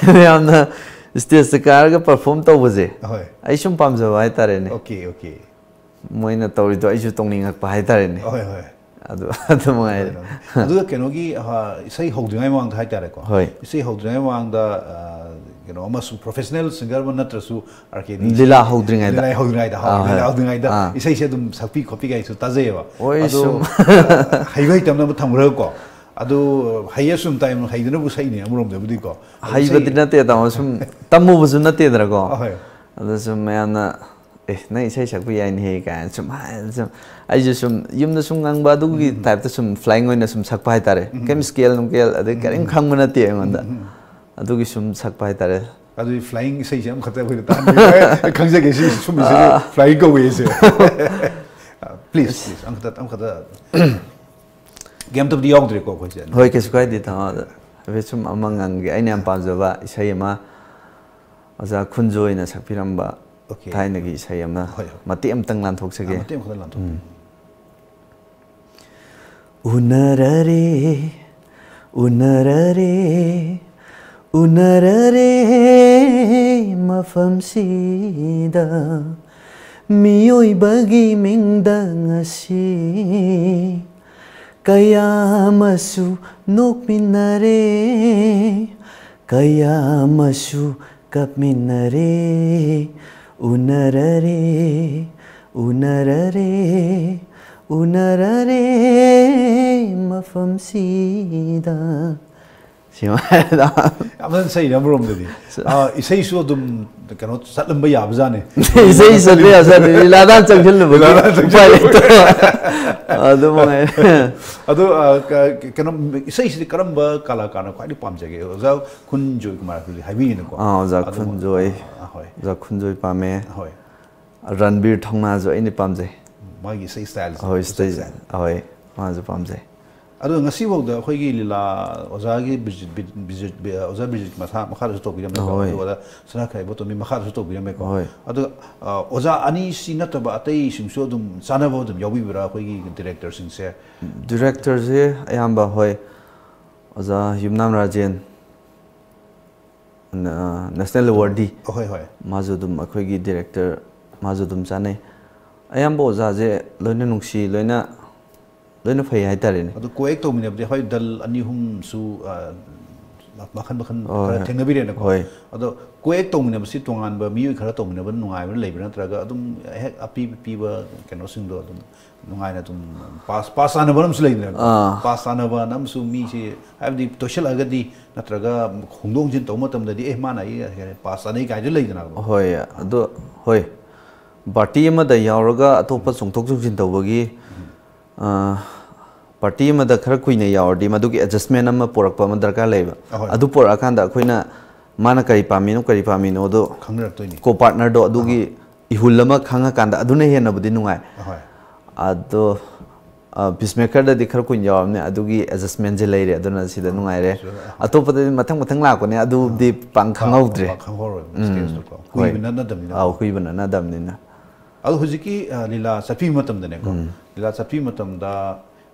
ꯃꯌꯥꯝꯅ ꯁ꯭ꯇꯦꯖꯇ ꯀꯥꯔꯒ ꯄꯔꯐꯣꯔꯝ ꯇꯧꯕꯁꯦ, ꯍꯣꯏ꯫ ꯑꯩ ꯁꯨꯝ ꯄꯥꯝꯖꯕ ꯍꯥꯏꯇꯥꯔꯦꯅꯦ꯫ Okay, okay. ꯃꯣꯏꯅ ꯇꯧꯔꯤꯗꯣ ꯑꯩꯁꯨ ꯇꯧꯅꯤꯡꯉꯛꯄ ꯍꯥꯏꯇꯥꯔꯦꯅꯦ꯫ ꯍꯣꯏ, ꯍꯣꯏ꯫ ꯑꯗꯨ, ꯑꯗꯨ ꯃꯉꯥꯏꯔꯦ꯫ ꯑꯗꯨꯒ ꯀꯩꯅꯣꯒꯤ, ꯑ, ꯏꯁꯩ ꯍꯧꯗ꯭ꯔꯤꯉꯩ ꯃꯃꯥꯡꯗ ꯍꯥꯏꯇꯥꯔꯦꯀꯣ꯫ ꯍꯣꯏ꯫ ꯏꯁꯩ ꯍꯧꯗ꯭ꯔꯤꯉꯩ ꯃꯃꯥꯡꯗ, ꯑ, ꯀꯩꯅꯣ ꯑꯃꯁꯨ professional singer ꯑꯃ ꯅꯠꯇ꯭ꯔꯁꯨ ꯑꯥꯔ ꯀꯦꯗꯤ ꯂꯤꯂꯥ ꯍꯧꯗ꯭ꯔꯤꯉꯩꯗ꯫ ꯂꯤꯂꯥ ꯍꯧꯗ꯭ꯔꯤꯉꯩꯗ ꯍꯣꯏ, ꯑꯥ, ꯍꯣꯏ꯫ ꯂꯤꯂꯥ ꯍꯧꯗ꯭ꯔꯤꯉꯩꯗ ꯑꯥ꯫ ꯏꯁꯩꯁꯦ ꯑꯗꯨꯝ ꯁꯛꯄꯤ ꯈꯣꯠꯄꯤ ꯀꯥꯏꯁꯨ ꯇꯥꯖꯩꯌꯦꯕ꯫ ꯍꯣꯏ, ꯑꯗꯣ ꯁꯨꯝ꯫ ꯍꯩꯕ ꯍꯩꯇꯕꯅ ꯑꯃ ꯊꯝꯈ꯭ꯔꯒꯀꯣ꯫ ꯑꯗꯣ ꯍꯩꯌꯦ ꯁꯨꯝ ꯇꯥꯏ, ꯍꯩꯗꯅꯕꯨ ꯁꯛꯏꯅꯦ ꯑꯃꯔꯣꯝꯗꯕꯨꯗꯤꯀꯣ꯫ ꯑꯗꯣ ꯍꯩꯕꯗꯤ ꯏꯁꯩ- ꯅꯠꯇꯦ ꯇꯥꯃꯣ, ꯁꯨꯝ ꯇꯝꯃꯨꯕꯁꯨ ꯅꯠꯇꯦꯗꯅꯀꯣ꯫ ꯑꯍꯣꯏ꯫ ꯑꯗꯣ ꯁꯨꯝ ꯃꯌꯥꯝꯅ, "ꯑꯦ, ꯅꯪ ꯏꯁꯩ ꯁꯛꯄ ꯌꯥꯏꯅꯦꯍꯦ" ꯀꯥꯏꯅ ꯁꯨꯝ ꯍꯥꯏ, ꯁꯨꯝ ꯑꯩꯁꯨ ꯁꯨꯝ ꯌꯨꯝꯗ ꯁꯨꯝ ꯉꯪꯕ ꯑꯗꯨꯒꯤ type ꯇ ꯁꯨꯝ flying ꯑꯣꯏꯅ ꯁꯨꯝ ꯁꯛꯄ ꯍꯥꯏꯇꯥꯔꯦ꯫ ꯀꯩꯝ scale ꯅꯨꯡꯒꯦꯜ ꯑꯗꯩ ꯀꯔꯤꯝ ꯈꯪꯕ ꯅꯠꯇꯦ ꯑꯩꯉꯣꯟꯗ꯫ ꯑꯗꯨꯒꯤ ꯁꯨꯝ ꯁꯛꯄ ꯍꯥꯏꯇꯥꯔꯦ꯫ ꯑꯗꯨꯗꯤ flying ꯏꯁꯩꯁꯦ ꯑꯃꯈꯛꯇ ꯑꯩꯈꯣꯏꯅ ꯇꯥꯍꯟꯕꯤꯌꯨ꯫ ꯈꯪꯖꯒꯦ, ꯁꯤ ꯁꯨꯝꯕꯁꯤꯗꯤ flying ꯀꯧꯋꯦ ꯑꯩꯁꯦ꯫ Please, please, ꯑꯃꯈꯛꯇ, ꯑꯃꯈꯛꯇ꯫ ꯀꯩꯝꯇꯕꯨꯗꯤ ꯌꯥꯎꯗ꯭ꯔꯦꯀꯣ ꯑꯩꯈꯣꯏꯁꯦ꯫ ꯍꯣꯏ, ꯀꯩꯁꯨ ꯀꯥꯏꯗꯦ ꯇꯥꯃꯣ꯫ ꯑꯗꯣ ꯍꯥꯏꯐꯦꯠ ꯁꯨꯝ ꯑꯃ ꯉꯪꯒꯦ꯫ ꯑꯩꯅ ꯌꯥꯝ ꯄꯥꯝꯖꯕ ꯏꯁꯩ ꯑꯃ, ꯑꯣꯖꯥ ꯈꯨꯟꯖꯣꯏꯅ ꯁꯛꯄꯤꯔꯝꯕ Okay. ꯊꯥꯏꯅꯒꯤ ꯏꯁꯩ ꯑꯃ ꯍꯣꯏ, ꯍꯣꯏ꯫ ꯃꯇꯦꯛ ꯑꯃꯇꯪ ꯂꯥꯟꯊꯣꯛꯆꯒꯦ꯫ ꯃꯇꯦꯛ ꯑꯃꯈꯛꯇ ꯂꯥꯟꯊꯣꯛꯄꯤꯌꯨ꯫ ꯎꯅꯔꯔꯦ, ꯎꯅꯔꯔꯦ, ꯎꯅꯔꯔꯦ ꯃꯐꯝꯁꯤꯗ, ꯃꯤꯑꯣꯏꯕꯒꯤ ꯃꯤꯡꯗ ꯉꯁꯤ ꯀꯌꯥ ꯑꯃꯁꯨ ꯅꯣꯛꯃꯤꯟꯅꯔꯦ, ꯀꯌꯥ ꯑꯃꯁꯨ ꯀꯞꯃꯤꯟꯅꯔꯦ, ꯎꯅꯔꯔꯦ, ꯎꯅꯔꯔꯦ, ꯎꯅꯔꯔꯦ ꯃꯐꯝꯁꯤꯗ꯫ ꯁꯤꯃ ꯍꯥꯏꯔꯗ꯫ ꯌꯥꯝ ꯐꯖꯅ ꯁꯛꯏꯅꯦ ꯑꯃꯔꯣꯝꯗꯗꯤ꯫ ꯑꯥ, ꯏꯁꯩꯁꯨ ꯑꯗꯨꯝ ꯀꯩꯅꯣ ꯆꯠꯂꯝꯕ ꯌꯥꯕꯖꯥꯠꯅꯤ꯫ ꯏꯁꯩ ꯆꯠꯄ ꯌꯥꯕꯖꯥꯠꯅꯤ, ꯂꯤꯂꯥꯗ ꯆꯪꯁꯤꯜꯂꯨꯕꯒꯤ ꯂꯤꯂꯥꯗ ꯎꯄꯥꯏ ꯂꯩꯇꯕ꯫ ꯑꯗꯨ ꯃꯉꯥꯏ꯫ ꯑꯗꯣ, ꯑꯥ, ꯀ-, ꯀꯩꯅꯣ, ꯏꯁꯩꯁꯤꯗꯤ ꯀꯔꯝꯕ ꯀꯂꯥꯀꯥꯔꯅ ꯈ꯭ꯋꯥꯏꯗꯒꯤ ꯄꯥꯝꯖꯒꯦ? ꯑꯣꯖꯥ ꯈꯨꯟꯖꯣꯏ ꯀꯨꯃꯥꯔ ꯍꯧꯖꯤꯛ ꯍꯥꯏꯕꯤꯔꯤꯅꯀꯣ꯫ ꯑꯥ, ꯑꯣꯖꯥ ꯑꯗꯨ, ꯈꯨꯟꯖꯣꯏ꯫ ꯑꯥ, ꯍꯣꯏ꯫ ꯑꯣꯖꯥ ꯈꯨꯟꯖꯣꯏ ꯄꯥꯝꯃꯦ꯫ ꯍꯣꯏ꯫ ꯔꯟꯕꯤꯔ ꯊꯧꯅꯥꯁꯨ ꯑꯩꯅ ꯄꯥꯝꯖꯩ꯫ ꯃꯥꯒꯤ ꯏꯁꯩ style ꯁꯦ, ꯑꯍꯣꯏ, ꯏꯁꯩ stage, style꯫ ꯑꯍꯣꯏ, ꯃꯥꯁꯨ ꯄꯥꯝꯖꯩ꯫ ꯑꯗꯣ ꯉꯁꯤꯐꯥꯎꯗ ꯑꯩꯈꯣꯏꯒꯤ ꯂꯤꯂꯥ ꯑꯣꯖꯥꯒꯤ ꯕꯤꯖꯤꯠ, ꯕꯤꯖꯤꯠ, ꯑꯣꯖꯥ ꯕꯤꯖꯤꯠ ꯃꯁꯥ, ꯃꯈꯥꯗꯁꯨ ꯇꯧꯕꯤꯔꯝꯃꯦꯀꯣ, ꯍꯣꯏ꯫ ꯑꯗꯨꯒ ꯑꯣꯖꯥ ꯁꯅꯥꯈꯥꯏ ꯏꯕꯣꯇꯣꯝꯕꯤ ꯃꯈꯥꯗꯁꯨ ꯇꯧꯕꯤꯔꯝꯃꯦꯀꯣ꯫ ꯍꯣꯏ꯫ ꯑꯗꯣ, ꯑ, ꯑꯣꯖꯥ ꯑꯅꯤꯁꯤ ꯅꯠꯇꯕ ꯑꯇꯩꯁꯤꯡꯁꯨ ꯑꯗꯨꯝ ꯆꯥꯟꯅꯕ ꯑꯗꯨꯝ ꯌꯥꯎꯕꯤꯕ꯭ꯔꯥ ꯑꯩꯈꯣꯏꯒꯤ director ꯁꯤꯡꯁꯦ? Director ꯁꯦ ꯑꯌꯥꯝꯕ, ꯍꯣꯏ, ꯑꯣꯖꯥ ꯌꯨꯝꯅꯥꯝ ꯔꯥꯖꯦꯟ, ꯅ-, National Awardꯗꯤ, ꯍꯣꯏ, ꯍꯣꯏ꯫ ꯃꯥꯁꯨ ꯑꯗꯨꯝ ꯑꯩꯈꯣꯏꯒꯤ director, ꯃꯥꯁꯨ ꯑꯗꯨꯝ ꯆꯥꯟꯅꯩ꯫ ꯑꯌꯥꯝꯕ ꯑꯣꯖꯥꯁꯦ ꯂꯣꯏꯅ ꯅꯨꯡꯁꯤ, ꯂꯣꯏꯅ, ꯂꯣꯏꯅ ꯐꯩ ꯍꯥꯏꯇꯥꯔꯦꯅꯦ꯫ ꯑꯗꯨ co-act ꯇꯧꯃꯤꯟꯅꯕꯗꯤ ꯍꯣꯏ ꯗꯜ ꯑꯅꯤ ꯑꯍꯨꯝꯁꯨ, ꯑ, ꯃꯈꯜ ꯃꯈꯜ ꯍꯣꯏ, ꯈꯔ ꯍꯣꯏ꯫ ꯊꯦꯡꯅꯕꯤꯔꯦꯅꯀꯣ꯫ ꯍꯣꯏ꯫ ꯑꯗꯣ ꯀꯣꯑꯦꯛ ꯇꯧꯃꯤꯟꯅꯕꯁꯤ ꯇꯣꯉꯥꯟꯕ ꯃꯤꯑꯣꯏ ꯈꯔ ꯇꯧꯃꯤꯟꯅꯕꯅ ꯅꯨꯡꯉꯥꯏꯕ ꯂꯩꯕ꯭ꯔꯥ, ꯅꯠꯇ꯭ꯔꯒ ꯑꯗꯨꯝ ꯍꯦꯛ ꯑꯄꯤꯕ ꯄꯤꯕ ꯀꯩꯅꯣꯁꯤꯡꯗꯣ ꯑꯗꯨꯝ ꯅꯨꯡꯉꯥꯏꯅ ꯑꯗꯨꯝ ꯄꯥꯁ ꯄꯥꯁ ꯆꯥꯅꯕ ꯑꯃꯁꯨ ꯂꯩꯗꯅꯀꯣ꯫ ꯑꯥ꯫ ꯄꯥꯁ ꯆꯥꯅꯕ ꯑꯃꯁꯨ ꯃꯤꯁꯦ ꯍꯥꯏꯕꯗꯤ ꯇꯣꯏꯁꯜꯂꯛꯑꯒꯗꯤ ꯅꯠꯇ꯭ꯔꯒ ꯍꯣꯡꯗꯣꯛ ꯍꯣꯡꯖꯤꯟ ꯇꯧꯕ ꯃꯇꯝꯗꯗꯤ ꯑꯦ ꯃꯥꯅ ꯑꯩ ꯄꯥꯁ ꯆꯥꯅꯩ ꯀꯥꯏꯁꯨ ꯂꯩꯗꯅꯀꯣ꯫ ꯍꯣꯏ꯫ ꯑꯗꯣ ꯍꯣꯏ, ꯄꯥꯔꯇꯤ ꯑꯃꯗ ꯌꯥꯎꯔꯒ ꯑꯇꯣꯞꯄ ꯆꯣꯡꯊꯣꯛ ꯆꯣꯡꯁꯤꯟ ꯇꯧꯕꯒꯤ, ꯑ, ꯄꯥꯔꯇꯤ ꯑꯃꯗ ꯈꯔ ꯀꯨꯏꯅ ꯌꯥꯎꯔꯗꯤ ꯃꯗꯨꯒꯤ ꯑꯦꯗꯖꯁꯃꯦꯟ ꯑꯃ ꯄꯨꯔꯛꯄ ꯑꯃ ꯗꯔꯀꯥꯔ ꯂꯩꯕ꯫ ꯑꯍꯣꯏ꯫ ꯑꯗꯨ ꯄꯨꯔꯛꯑꯀꯥꯟꯗ ꯑꯩꯈꯣꯏꯅ ꯃꯥꯅ ꯀꯔꯤ ꯄꯥꯝꯃꯤꯅꯣ ꯀꯔꯤ ꯄꯥꯝꯃꯤꯅꯣꯗꯣ ꯈꯪꯅꯔꯛꯇꯣꯏꯅꯤ꯫ ꯀꯣ ꯄꯥꯔꯠꯅꯔꯗꯣ ꯑꯗꯨꯒꯤ ꯏꯍꯨꯜ ꯑꯃ ꯈꯪꯉꯀꯥꯟꯗ ꯑꯗꯨꯅ ꯍꯦꯟꯅꯕꯨꯗꯤ ꯅꯨꯡꯉꯥꯏ꯫ ꯑꯍꯣꯏ꯫ ꯑꯗꯣ ꯄꯤꯁꯃꯦꯀꯔꯗꯗꯤ ꯈꯔ ꯀꯨꯏꯅ ꯌꯥꯎꯔꯝꯅꯦ, ꯑꯗꯨꯒꯤ ꯑꯦꯗꯖꯁꯃꯦꯟꯁꯦ ꯂꯩꯔꯦ, ꯑꯗꯨꯅ ꯁꯤꯗ ꯅꯨꯡꯉꯥꯏꯔꯦ꯫ ꯁꯤꯗ, ꯑꯍꯣꯏ꯫ ꯑꯇꯣꯞꯄꯗꯗꯤ ꯃꯊꯪ ꯃꯊꯪ ꯂꯥꯛꯄꯅꯦ, ꯑꯗꯨꯗꯤ ꯄꯥꯡ ꯈꯪꯍꯧꯗ꯭ꯔꯦ꯫ ꯄꯥꯛ ꯈꯪꯍꯧꯔꯣꯏ꯫ ꯎꯝ꯫ ꯁ꯭ꯇꯦꯖꯇꯣꯀꯣ꯫ ꯍꯣꯏ꯫ ꯀꯨꯏꯕ ꯅꯠꯅꯗꯕꯅꯤꯅ꯫ ꯑꯥꯎ, ꯀꯨꯏꯕ ꯅꯠꯅꯗꯕꯅꯤꯅ꯫ ꯑꯗꯣ ꯍꯧꯖꯤꯛꯀꯤ ꯑ, ꯂꯤꯂꯥ ꯆꯠꯄꯤ ꯃꯇꯝꯗꯅꯦꯀꯣ, ꯂꯤꯂꯥ ꯆꯠꯄꯤ ꯃꯇꯝꯗ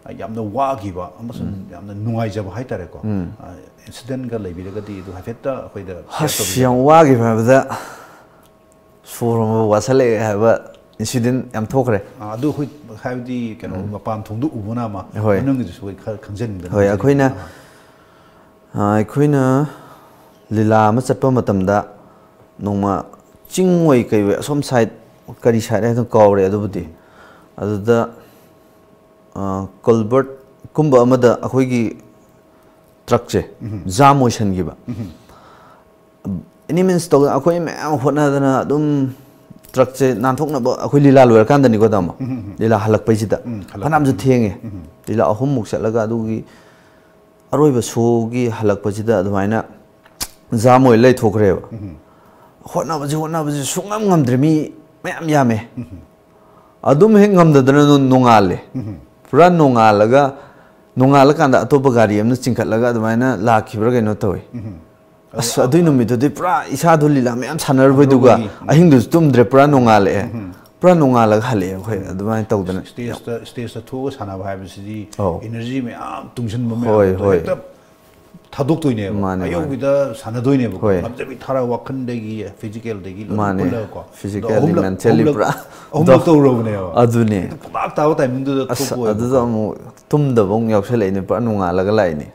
ꯑ, ꯌꯥꯝꯅ ꯋꯥꯈꯤꯕ ꯑꯃꯁꯨꯡ ꯌꯥꯝꯅ ꯅꯨꯡꯉꯥꯏꯖꯕ ꯍꯥꯏꯇꯥꯔꯦꯀꯣ꯫ ꯎꯝ꯫ ꯑ, ꯏꯟꯁꯤꯗꯦꯟꯒ ꯂꯩꯕꯤꯔꯒꯗꯤ ꯑꯗꯨ ꯍꯥꯏꯐꯦꯠꯇ ꯑꯩꯈꯣꯏꯗ share ꯑꯁ, ꯇꯧꯕꯤꯌꯨ꯫ ꯌꯥꯝ ꯋꯥꯈꯤꯕ ꯍꯥꯏꯕꯗ ꯁꯣꯔ ꯍꯣꯟꯕ ꯋꯥꯁꯜꯂꯛꯑꯦ ꯍꯥꯏꯕ ꯏꯟꯁꯤꯗꯦꯟ ꯌꯥꯝ ꯊꯣꯛꯈ꯭ꯔꯦ꯫ ꯑ, ꯑꯗꯨ ꯑꯩꯈꯣꯏ ꯍꯥꯏꯕꯗꯤ ꯀꯩꯅꯣ ꯃꯄꯥꯟ ꯊꯣꯡꯗ ꯎꯕꯅ ꯑꯃ, ꯍꯣꯏ꯫ ꯃꯅꯨꯡꯒꯤꯗꯨꯁꯨ ꯑꯩꯈꯣꯏ ꯈꯔ ꯈꯪꯖꯅꯤꯡꯗꯅ ꯍꯣꯏ, ꯍꯥꯏꯖꯔꯤꯕꯅꯤ꯫ ꯑꯩꯈꯣꯏꯅ, ꯑꯥ꯫ ꯑ, ꯑꯩꯈꯣꯏꯅ ꯂꯤꯂꯥ ꯑꯃ ꯆꯠꯄ ꯃꯇꯝꯗ ꯅꯣꯡꯃ ꯆꯤꯡ ꯑꯣꯏ ꯀꯩ ꯑꯣꯏ ꯑꯁꯣꯝ ꯁꯥꯏꯠ, ꯀꯔꯤ ꯁꯥꯏꯠ ꯍꯥꯏꯅ ꯀꯥꯎꯔꯦ ꯑꯗꯨꯕꯨꯗꯤ꯫ ꯑꯗꯨꯗ, ꯑ, ꯀꯜꯕꯔꯠꯀꯨꯝꯕ ꯑꯃꯗ ꯑꯩꯈꯣꯏꯒꯤ ꯇ꯭ꯔꯛꯁꯦ ꯖꯥꯝ ꯑꯣꯏꯁꯟꯈꯤꯕ꯫ ꯑꯦꯅꯤ ꯃꯤꯟꯁ ꯇꯧꯗꯅ ꯑꯩꯈꯣꯏ ꯃꯌꯥꯝ ꯍꯣꯠꯅꯗꯅ ꯑꯗꯨꯝ ꯇ꯭ꯔꯛꯁꯦ ꯅꯥꯟꯊꯣꯛꯅꯕ, ꯑꯩꯈꯣꯏ ꯂꯤꯂꯥ ꯂꯣꯏꯔꯀꯥꯟꯗꯅꯤꯀꯣ ꯇꯥꯃꯣ꯫ ꯂꯤꯂꯥ ꯍꯜꯂꯛꯄꯩꯁꯤꯗ ꯎꯝ, ꯍꯜꯂꯛꯄ꯫ ꯐꯅꯌꯥꯝꯁꯨ ꯊꯦꯡꯉꯦ꯫ ꯂꯤꯂꯥ ꯑꯍꯨꯝꯃꯨꯛ ꯆꯠꯂꯒ ꯑꯗꯨꯒꯤ ꯑꯔꯣꯏꯕ ꯁꯣꯒꯤ ꯍꯜꯂꯛꯄꯁꯤꯗ ꯑꯗꯨꯃꯥꯏꯅ ꯖꯥꯝ ꯑꯣꯏ ꯂꯩꯊꯣꯛꯈ꯭ꯔꯦꯕ꯫ ꯍꯣꯠꯅꯕꯁꯤ ꯍꯣꯠꯅꯕꯁꯤ ꯁꯨꯡꯉꯝ ꯉꯝꯗ꯭ꯔꯦ, ꯃꯤ ꯃꯌꯥꯝ ꯌꯥꯝꯃꯦ꯫ ꯑꯗꯨꯝ ꯍꯦꯛ ꯉꯝꯗꯗꯅ ꯅꯣ-, ꯅꯣꯡꯉꯥꯜꯂꯦ꯫ ꯄꯨꯔꯥ ꯅꯣꯡꯉꯥꯜꯂꯒ, ꯅꯣꯡꯉꯥꯜꯂꯀꯥꯟꯗ ꯑꯇꯣꯞꯄ ꯒꯥꯔꯤ ꯑꯃꯅ ꯆꯤꯡꯈꯠꯂꯒ ꯑꯗꯨꯃꯥꯏꯅ ꯂꯥꯛꯈꯤꯕ꯭ꯔꯥ ꯀꯩꯅꯣ ꯇꯧꯋꯤ꯫ ꯑꯁ, ꯑꯗꯨꯏ ꯅꯨꯃꯤꯠꯇꯨꯗꯤ ꯄꯨꯔꯥ ꯏꯁꯥꯗꯣ ꯂꯤꯂꯥ ꯃꯌꯥꯝ ꯁꯥꯟꯅꯔꯨꯕꯩꯗꯨꯒ ꯁꯥꯟꯅꯔꯨꯕꯒꯤ, ꯎꯝ꯫ ꯑꯍꯤꯡꯗꯨꯁꯨ ꯇꯨꯝꯗ꯭ꯔꯦ, ꯄꯨꯔꯥ ꯅꯣꯡꯉꯥꯜꯂꯛꯑꯦ꯫ ꯄꯨꯔꯥ ꯅꯣꯡꯉꯥꯜꯂꯒ ꯍꯜꯂꯛꯑꯦ ꯑꯩꯈꯣꯏ ꯑꯗꯨꯃꯥꯏꯅ ꯇꯧꯗꯅ꯫ ꯁ꯭ꯇꯦꯖꯇ, ꯁ꯭ꯇꯦꯖꯇ ꯊꯣꯛꯑꯒ ꯁꯥꯟꯅꯕ ꯍꯥꯏꯕꯁꯤꯗꯤ ꯑꯧ꯫ ꯏꯅꯔꯖꯤ ꯃꯌꯥꯝ ꯇꯨꯡꯁꯤꯟꯕ ꯍꯣꯏ, ꯃꯌꯥꯝꯗꯣ ꯍꯣꯏ꯫ ꯍꯦꯛꯇ ꯊꯥꯗꯣꯛꯇꯣꯏꯅꯦꯕ꯫ ꯃꯥꯅꯦ, ꯃꯥꯅꯦ꯫ ꯑꯌꯧꯕꯤꯗ ꯁꯥꯟꯅꯗꯣꯏꯅꯦꯕꯀꯣ꯫ ꯍꯣꯏ꯫ ꯉꯝꯖꯕꯤ ꯊꯥꯔ ꯋꯥꯈꯜꯗꯒꯤ, ꯐꯤꯖꯤꯀꯦꯜꯗꯒꯤ ꯂꯣꯏꯅ ꯃꯥꯅꯦ꯫ ꯄꯨꯜꯂꯒꯀꯣ꯫ Physically, ꯑꯗꯣ ꯑꯍꯨꯝꯂꯛ, mentally ꯑꯍꯨꯝꯂꯛ, ꯄꯨꯔꯥ ꯑꯍꯨꯝꯂꯛ ꯑꯗꯣ ꯇꯧꯔꯕꯅꯦꯕ꯫ ꯑꯗꯨꯅꯦ꯫ ꯍꯦꯛꯇ ꯄꯨꯡꯇꯥꯛ ꯇꯥꯕ ꯇꯥꯏꯃꯤꯡꯗꯨꯗ ꯑꯁ, ꯊꯣꯛꯄ ꯑꯣꯏꯕꯀꯣ꯫ ꯑꯗꯨꯗ ꯑꯃꯨꯛ ꯇꯨꯝꯗꯕ ꯑꯃꯨꯛ ꯌꯥꯎꯁꯜꯂꯛꯏꯅꯦ, ꯄꯨꯔꯥ ꯅꯣꯡꯉꯥꯜꯂꯒ ꯂꯥꯛꯏꯅꯦ,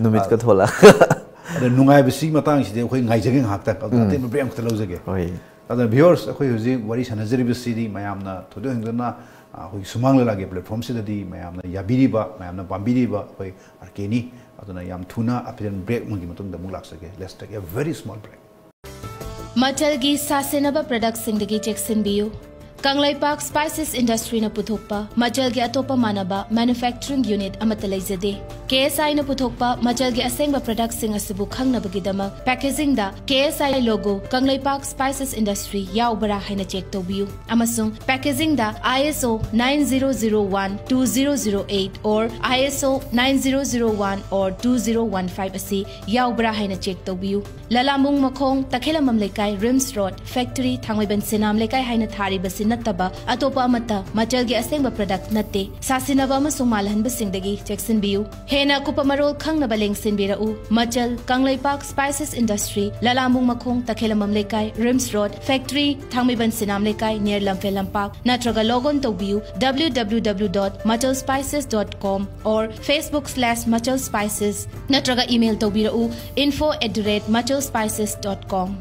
ꯅꯨꯃꯤꯠꯀ ꯊꯣꯛꯂꯛꯑꯒ꯫ ꯑꯗ ꯅꯨꯡꯉꯥꯏꯕꯁꯤ ꯃꯇꯥꯡꯁꯤꯗꯤ ꯑꯩꯈꯣꯏ ꯉꯥꯏꯖꯒꯦ ꯉꯥꯏꯍꯥꯛꯇꯪ, ꯑꯗꯨꯅ ꯎꯝ. ꯑꯇꯦꯟꯕ ꯕ꯭ꯔꯦꯛ ꯑꯃꯈꯛꯇ ꯂꯧꯖꯒꯦ꯫ ꯍꯣꯏ. ꯑꯗꯨꯅ ꯚꯤꯌꯨꯋꯔꯁ, ꯑꯩꯈꯣꯏ ꯍꯧꯖꯤꯛ ꯋꯥꯔꯤ ꯁꯥꯟꯅꯖꯔꯤꯕꯁꯤꯗꯤ ꯃꯌꯥꯝꯅ ꯊꯣꯏꯗꯣꯛ ꯍꯦꯟꯗꯣꯛꯅ, ꯑ, ꯑꯩꯈꯣꯏꯒꯤ ꯁꯨꯃꯥꯡ ꯂꯤꯂꯥꯒꯤ ꯄ꯭ꯂꯦꯠꯐꯣꯝꯁꯤꯗꯗꯤ ꯃꯌꯥꯝꯅ ꯌꯥꯕꯤꯔꯤꯕ, ꯃꯌꯥꯝꯅ ꯄꯥꯝꯕꯤꯔꯤꯕ ꯑꯩꯈꯣꯏ ꯑꯥꯔ ꯀꯦꯅꯤ꯫ ꯑꯗꯨꯅ ꯌꯥꯝ ꯊꯨꯅ ꯑꯇꯦꯟ ꯕ꯭ꯔꯦꯛ ꯑꯃꯒꯤ ꯃꯇꯨꯡꯗ ꯑꯃꯨꯛ ꯂꯥꯛꯆꯒꯦ꯫ Let's take a very small break. ꯃꯆꯜꯒꯤ ꯁꯥꯁꯤꯟꯅꯕ ꯄ꯭ꯔꯗꯛꯁꯤꯡꯗꯒꯤ ꯆꯦꯛꯁꯤꯟꯕꯤꯌꯨ꯫ ꯀꯪꯂꯩꯄꯥꯛ ꯁ꯭ꯄꯥꯏꯁꯦꯁ ꯏꯟꯗꯁꯇ꯭ꯔꯤꯅ ꯄꯨꯊꯣꯛꯄ ꯃꯆꯜꯒꯤ ꯑꯇꯣꯞꯄ ꯃꯥꯟꯅꯕ ꯃꯦꯅꯨꯐꯦꯛꯆꯔꯤꯡ ꯌꯨꯅꯤꯠ ꯑꯃꯠꯇ ꯂꯩꯖꯗꯦ꯫ ꯀꯦ ꯑꯦꯁ ꯑꯥꯏꯅ ꯄꯨꯊꯣꯛꯄ ꯃꯆꯜꯒꯤ ꯑꯁꯦꯡꯕ ꯄ꯭ꯔꯗꯛꯁꯤꯡ ꯑꯁꯤꯕꯨ ꯈꯪꯅꯕꯒꯤꯗꯃꯛ ꯄꯦꯀꯦꯖꯤꯡꯗ ꯀꯦ ꯑꯦꯁ ꯑꯥꯏ ꯂꯣꯒꯣ ꯀꯪꯂꯩꯄꯥꯛ ꯁ꯭ꯄꯥꯏꯁꯦꯁ ꯏꯟꯗꯁꯇ꯭ꯔꯤ ꯌꯥꯎꯕ꯭ꯔꯥ ꯍꯥꯏꯅ ꯆꯦꯛ ꯇꯧꯕꯤꯌꯨ, ꯑꯃꯁꯨꯡ ꯄꯦꯀꯦꯖꯤꯡꯗ ꯑꯥꯏ ꯑꯦꯁ ꯑꯣ nine zero zero one two zero zero eight or I S O nine zero zero one or two zero one five ꯑꯁꯤ ꯌꯥꯎꯕ꯭ꯔꯥ ꯍꯥꯏꯅ ꯆꯦꯛ ꯇꯧꯕꯤꯌꯨ꯫ ꯂꯂꯥꯃꯨꯡ ꯃꯈꯣꯡ, ꯇꯈꯦꯂꯝꯕꯝ ꯂꯩꯀꯥꯏ, ꯔꯤꯝꯁ ꯔꯣꯗ, ꯐꯦꯛꯇꯔꯤ, ꯊꯥꯡꯃꯩꯕꯟ ꯁꯤꯅꯥꯝ ꯂꯩꯀꯥꯏ ꯍꯥꯏꯅ ꯊꯥꯔꯤꯕꯁꯤ ꯅꯠꯇꯕ ꯑꯇꯣꯞꯄ ꯑꯃꯠꯇ ꯃꯆꯜꯒꯤ ꯑꯁꯦꯡꯕ ꯄ꯭ꯔꯗꯛ ꯅꯠꯇꯦ꯫ ꯁꯥꯁꯤꯟꯅꯕ ꯑꯃꯁꯨꯡ ꯃꯥꯜꯍꯟꯕꯁꯤꯡꯗꯒꯤ ꯆꯦꯛꯁꯤꯟꯕꯤꯌꯨ꯫ ꯍꯦꯟꯅ ꯑꯀꯨꯞꯄ ꯃꯔꯣꯜ ꯈꯪꯅꯕ ꯂꯦꯡꯁꯤꯟꯕꯤꯔꯛꯎ꯫ ꯃꯆꯜ, ꯀꯪꯂꯩꯄꯥꯛ ꯁ꯭ꯄꯥꯏꯁꯦꯁ ꯏꯟꯗꯁꯇ꯭ꯔꯤ, ꯂꯂꯥꯃꯨꯡ ꯃꯈꯣꯡ, ꯇꯈꯦꯂꯝꯕꯝ ꯂꯩꯀꯥꯏ, ꯔꯤꯝꯁ ꯔꯣꯗ, ꯐꯦꯛꯇꯔꯤ, ꯊꯥꯡꯃꯩꯕꯟ ꯁꯤꯅꯥꯝ ꯂꯩꯀꯥꯏ, near ꯂꯝꯐꯦꯜ ꯂꯝꯄꯥꯛ, ꯅꯠꯇ꯭ꯔꯒ log on ꯇꯧꯕꯤꯌꯨ W W W dot machal spices dot com or Facebook slash machal spices, ꯅꯠꯇ꯭ꯔꯒ email ꯇꯧꯕꯤꯔꯛꯎ info at the rate machal spices dot com.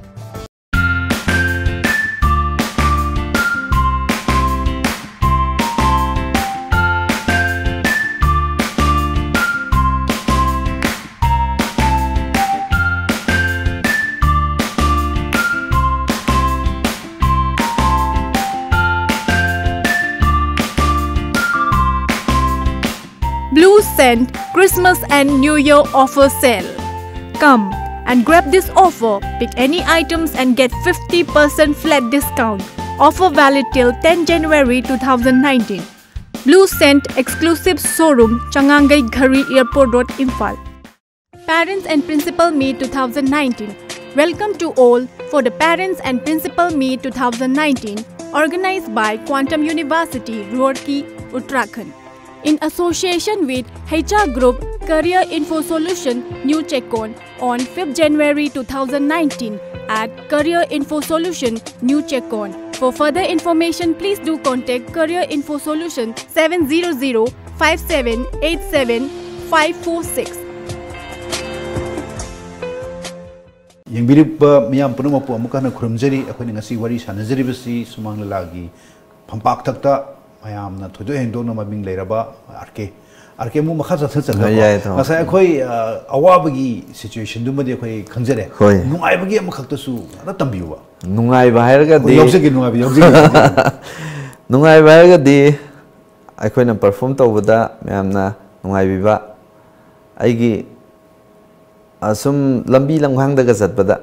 Blue Scent Christmas and New Year Offer Sale. Come and grab this offer. Pick any items and get fifty percent flat discount. Offer valid till ten January two thousand nineteen. Blue Scent exclusive showroom, Changangai Ghari, Airport Road, Imphal. Parents and Principal Meet two thousand nineteen. Welcome to all for the Parents and Principal Meet two thousand nineteen, organized by Quantum University, Roorkee, Uttarakhand. In association with H R Group, Career Info Solution, New Checkon, on fifth January two thousand nineteen at Career Info Solution, New Checkon. For further information, please do contact Career Info Solution seven zero zero five seven eight seven five four six. ꯌꯦꯡꯕꯤꯔꯤꯕ ꯃꯤꯌꯥꯝ ꯄꯨꯝꯅꯃꯛꯄꯨ ꯑꯃꯨꯛꯀ ꯍꯟꯅ ꯈꯨꯔꯨꯝꯖꯔꯤ꯫ ꯑꯩꯈꯣꯏꯅ ꯉꯁꯤ ꯋꯥꯔꯤ ꯁꯥꯟꯅꯖꯔꯤꯕꯁꯤ ꯁꯨꯃꯥꯡ ꯂꯤꯂꯥꯒꯤ ꯐꯝꯄꯥꯛꯊꯛꯇ ꯃꯌꯥꯝꯅ ꯊꯣꯏꯗꯣꯛ ꯍꯦꯟꯗꯣꯛꯅ ꯃꯃꯤꯡ ꯂꯩꯔꯕ ꯑꯥꯔ ꯀꯦ, ꯑꯥꯔ ꯀꯦ ꯑꯃꯨꯛ ꯃꯈꯥ ꯆꯠꯊ ꯆꯠꯊꯀꯣ꯫ ꯌꯥꯏ, ꯇꯥꯃꯣ꯫ ꯉꯁꯥꯏ ꯑꯩꯈꯣꯏ, ꯑ, ꯑꯋꯥꯕꯒꯤ ꯁꯤꯆꯨꯋꯦꯁꯟꯗꯨꯃꯗꯤ ꯑꯩꯈꯣꯏ ꯈꯪꯖꯔꯦ꯫ ꯍꯣꯏ꯫ ꯅꯨꯡꯉꯥꯏꯕꯒꯤ ꯑꯃꯈꯛꯇꯁꯨ ꯈꯔ ꯇꯝꯕꯤꯌꯨꯕ꯫ ꯅꯨꯡꯉꯥꯏꯕ ꯍꯥꯏꯔꯒꯗꯤ ꯌꯥꯎꯖꯒꯦ, ꯅꯨꯡꯉꯥꯏꯕ ꯌꯥꯎꯖꯒꯦ, ꯌꯥꯎꯖꯒꯦ꯫ ꯅꯨꯡꯉꯥꯏꯕ ꯍꯥꯏꯔꯒꯗꯤ ꯑꯩꯈꯣꯏꯅ ꯄꯔꯐꯣꯝ ꯇꯧꯕꯗ ꯃꯌꯥꯝꯅ ꯅꯨꯡꯉꯥꯏꯕꯤꯕ, ꯑꯩꯒꯤ ꯑ, ꯁꯨꯝ ꯂꯝꯕꯤ ꯂꯝꯈꯥꯡꯗꯒ ꯆꯠꯄꯗ,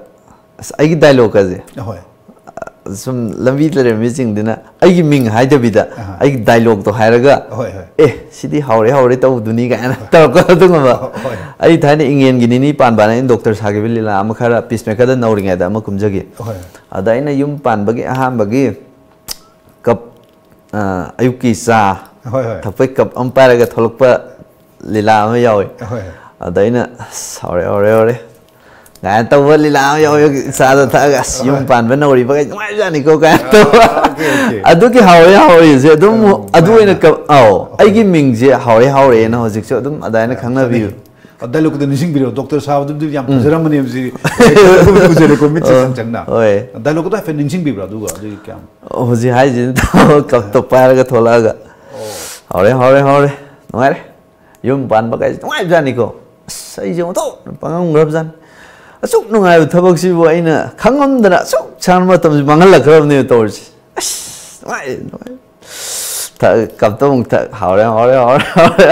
ꯑꯁ, ꯑꯩꯒꯤ ꯗꯥꯏꯂꯣꯛꯀꯁꯦ, ꯑꯍꯣꯏ꯫ ꯑ, ꯁꯨꯝ ꯂꯝꯕꯤ ꯂꯩꯔꯝꯃꯤꯁꯤꯡꯗꯨꯅ ꯑꯩꯒꯤ ꯃꯤꯡ ꯍꯥꯏꯗꯕꯤꯗ ꯑꯍꯥ꯫ ꯑꯩꯒꯤ ꯗꯥꯏꯂꯣꯛꯇꯣ ꯍꯥꯏꯔꯒ, ꯑꯍꯣꯏ, ꯍꯣꯏ꯫ "ꯑꯦ, ꯁꯤꯗꯤ ꯍꯥꯎꯔꯦ, ꯍꯥꯎꯔꯦ ꯇꯧꯕꯗꯨꯅꯤ" ꯀꯥꯏꯅ ꯍꯣꯏ꯫ ꯇꯧꯔꯛꯄ ꯑꯗꯨꯒꯨꯝꯕ꯫ ꯑꯍꯣꯏ꯫ ꯑꯩ ꯊꯥꯏꯅ ꯏꯉꯦꯟꯒꯤ ꯅꯤꯅꯤ ꯄꯥꯟꯕꯅ ꯑꯩꯅ ꯗꯣꯛꯇꯔ ꯁꯥꯈꯤꯕ ꯂꯤꯂꯥ ꯑꯃ ꯈꯔ ꯄꯤꯁꯃꯦꯀꯔꯗ ꯅꯧꯔꯤꯉꯩꯗ ꯑꯃ ꯀꯨꯝꯖꯈꯤ꯫ ꯑꯍꯣꯏ꯫ ꯑꯗ ꯑꯩꯅ ꯌꯨꯝ ꯄꯥꯟꯕꯒꯤ ꯑꯍꯥꯟꯕꯒꯤ ꯀꯞ, ꯑ, ꯑꯌꯨꯛꯀꯤ ꯆꯥ ꯍꯣꯏ, ꯍꯣꯏ꯫ ꯊꯛꯄꯩ ꯀꯞ ꯑꯃ ꯄꯥꯏꯔꯒ ꯊꯣꯛꯂꯛꯄ ꯂꯤꯂꯥ ꯑꯃ ꯌꯥꯎꯋꯤ꯫ ꯍꯣꯏ, ꯍꯣꯏ꯫ ꯑꯗ ꯑꯩꯅ, "ꯑꯁ, ꯍꯧꯔꯦ, ꯍꯧꯔꯦ, ꯍꯧꯔꯦ" ꯀꯥꯏꯅ ꯇꯧꯕ ꯂꯤꯂꯥ ꯑꯃ ꯌꯥꯎꯋꯤ꯫ ꯆꯥꯗ ꯊꯛꯑꯒ, "ꯑꯁ, ꯌꯨꯝ ꯍꯣꯏ꯫ ꯄꯥꯟꯕ ꯅꯧꯔꯤꯕꯈꯩ ꯅꯨꯡꯉꯥꯏꯕꯖꯥꯠꯅꯤꯀꯣ" ꯀꯥꯏꯅ ꯑꯥ, ꯇꯧꯕ꯫ Okay, okay. ꯑꯗꯨꯒꯤ ꯍꯥꯎꯔꯦ, ꯍꯥꯎꯔꯦꯁꯦ ꯑꯗꯨꯝ, ꯑꯣ, ꯑꯗꯨ ꯑꯣꯏꯅ ꯃꯌꯥꯝꯅ꯫ ꯀꯞ-, ꯑꯧ, ꯍꯣꯏ꯫ ꯑꯩꯒꯤ ꯃꯤꯡꯁꯦ ꯍꯥꯎꯔꯦ, ꯍꯥꯎꯔꯦꯅ ꯍꯧꯖꯤꯛꯁꯨ ꯑꯗꯨꯝ ꯑꯗꯥꯏꯅ ꯌꯥꯝ ꯈꯪꯅꯕꯤꯌꯨ꯫ ꯆꯠꯅꯩ꯫ ꯑ, ꯗꯥꯏꯂꯣꯛꯇꯨꯗ ꯅꯤꯡꯁꯤꯡꯕꯤꯔꯣ, ꯗꯣꯛꯇꯔ ꯁꯥꯕꯗꯨꯕꯨꯗꯤ ꯌꯥꯝ ꯎꯝ꯫ ꯐꯖꯔꯝꯕꯅꯦꯕ ꯁꯤ꯫ ꯑꯗꯨꯝ ꯎꯖꯔꯦꯀꯣ, ꯃꯤꯠꯁꯦ ꯑꯣ, ꯆꯪ ꯆꯪꯅ꯫ ꯍꯣꯏ꯫ ꯗꯥꯏꯂꯣꯛꯇꯣ ꯍꯥꯏꯐꯦꯠ ꯅꯤꯡꯁꯤꯡꯕꯤꯕ꯭ꯔꯥ ꯑꯗꯨꯒ? ꯑꯗꯨꯒꯤ ꯀꯌꯥꯝ ꯑꯣ, ꯍꯧꯖꯤꯛ ꯍꯥꯏꯁꯤꯅ ꯀꯞꯇꯣ ꯄꯥꯏꯔꯒ ꯊꯣꯛꯂꯛꯑꯒ, ꯑꯣ꯫ "ꯍꯥꯎꯔꯦ, ꯍꯥꯎꯔꯦ, ꯍꯥꯎꯔꯦ, ꯅꯨꯡꯉꯥꯏꯔꯦ꯫ ꯌꯨꯝ ꯄꯥꯟꯕ ꯀꯥꯏꯁꯦ ꯅꯨꯡꯉꯥꯏꯕꯖꯥꯠꯅꯤꯀꯣ꯫ ꯑꯁ, ꯑꯩꯁꯦ ꯑꯣꯟꯊꯣꯛꯅ ꯄꯪꯉꯝꯈ꯭ꯔꯕꯖꯥꯠꯅꯤ꯫ ꯑꯁꯨꯛ ꯅꯨꯡꯉꯥꯏꯕ ꯊꯕꯛꯁꯤꯕꯨ ꯑꯩꯅ ꯈꯪꯉꯝꯗꯅ ꯑꯁꯨꯛ ꯁꯥꯡꯅ ꯃꯇꯝꯁꯤ ꯃꯥꯡꯍꯜꯂꯛꯈ꯭ꯔꯕꯅꯦꯕ ꯇꯧꯔꯤꯁꯦ꯫ ꯑꯁ, ꯅꯨꯡꯉꯥꯏꯔꯦ, ꯅꯨꯡꯉꯥꯏꯔꯦ꯫ ꯊꯛ-, ꯀꯞꯇ ꯑꯃꯨꯛ ꯊꯛ, ꯍꯥꯎꯔꯦ, ꯍꯥꯎꯔꯦ, ꯍꯥꯎꯔꯦ, ꯍꯥꯎꯔꯦ"꯫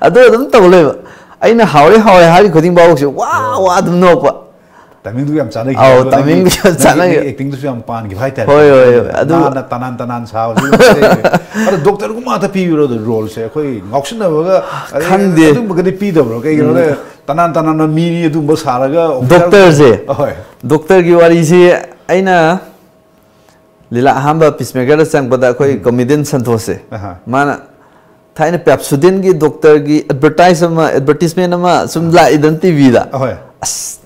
ꯑꯗꯨ ꯑꯗꯨꯝ ꯇꯧ ꯂꯩꯕ꯫ ꯑꯩꯅ "ꯍꯥꯎꯔꯦ, ꯍꯥꯎꯔꯦ" ꯍꯥꯏꯔꯤ ꯈꯨꯗꯤꯡ ꯚꯥꯕꯣꯛꯁꯦ ꯋꯥ, ꯑꯣ꯫ ꯋꯥ ꯑꯗꯨꯝ ꯅꯣꯛꯄ꯫ ꯇꯥꯏꯃꯤꯡꯗꯨ ꯌꯥꯝ ꯆꯥꯟꯅꯈꯤ꯫ ꯑꯧ, ꯑꯗꯣ ꯅꯪꯒꯤ, ꯇꯥꯏꯃꯤꯡꯗꯨ ꯌꯥꯝ ꯅꯪꯒꯤ, ꯆꯥꯟꯅꯈꯤ꯫ ꯅꯪꯒꯤ ꯑꯦꯛꯇꯤꯡꯗꯨꯁꯨ ꯌꯥꯝ ꯄꯥꯟꯈꯤꯕ ꯍꯥꯏꯇꯥꯔꯦ꯫ ꯍꯣꯏ, ꯍꯣꯏ, ꯍꯣꯏ꯫ ꯑꯗꯨ ꯅꯥꯟꯅ ꯇꯅꯥꯟ ꯇꯅꯥꯟ ꯁꯥꯕꯁꯨ ꯑꯗꯨꯝ ꯐꯖꯩ꯫ ꯑꯗꯣ ꯗꯣꯛꯇꯔꯒꯨꯝꯕ ꯉꯥꯛꯇ ꯄꯤꯕ꯭ꯔꯣ ꯑꯗꯨ ꯔꯣꯜꯁꯦ? ꯑꯩꯈꯣꯏ ꯉꯥꯎꯁꯤꯟꯅꯕꯒ ꯑꯗꯩ ꯈꯪꯗꯦ꯫ ꯑꯗꯨꯝꯕꯒꯗꯤ ꯄꯤꯗꯕ꯭ꯔꯣ? ꯀꯩꯒꯤꯅꯣꯗ ꯎꯝ꯫ ꯇꯅꯥꯟ ꯇꯅꯥꯟꯅ ꯃꯤꯅꯤ ꯑꯗꯨꯝꯕ ꯁꯥꯔꯒ ꯑꯣꯐꯤꯁꯥꯔ ꯗꯣꯛꯇꯔꯁꯦ, ꯍꯣꯏ꯫ ꯗꯣꯛꯇꯔꯒꯤ ꯋꯥꯔꯤꯁꯤ ꯑꯩꯅ ꯂꯤꯂꯥ ꯑꯍꯥꯟꯕ ꯄꯤꯁꯃꯦꯀꯔꯗ ꯆꯪꯕꯗ ꯑꯩꯈꯣꯏ ꯎꯝ꯫ ꯀꯣꯃꯦꯗꯤꯌꯟ ꯁꯟꯇꯣꯁꯁꯦ, ꯑꯍꯥ꯫ ꯃꯥꯅ ꯊꯥꯏꯅ ꯄꯦꯞꯁꯨꯗꯦꯟꯒꯤ ꯗꯣꯛꯇꯔꯒꯤ ꯑꯦꯗꯚꯔꯇꯥꯏꯁ ꯑꯃ, ꯑꯦꯗꯚꯔꯇꯤꯁꯃꯦꯟ ꯑꯃ ꯁꯨꯝ ꯑꯍꯥ꯫ ꯂꯥꯛꯏꯗꯅ ꯇꯤꯚꯤꯗ꯫ ꯑꯍꯣꯏ꯫ "ꯑꯁ,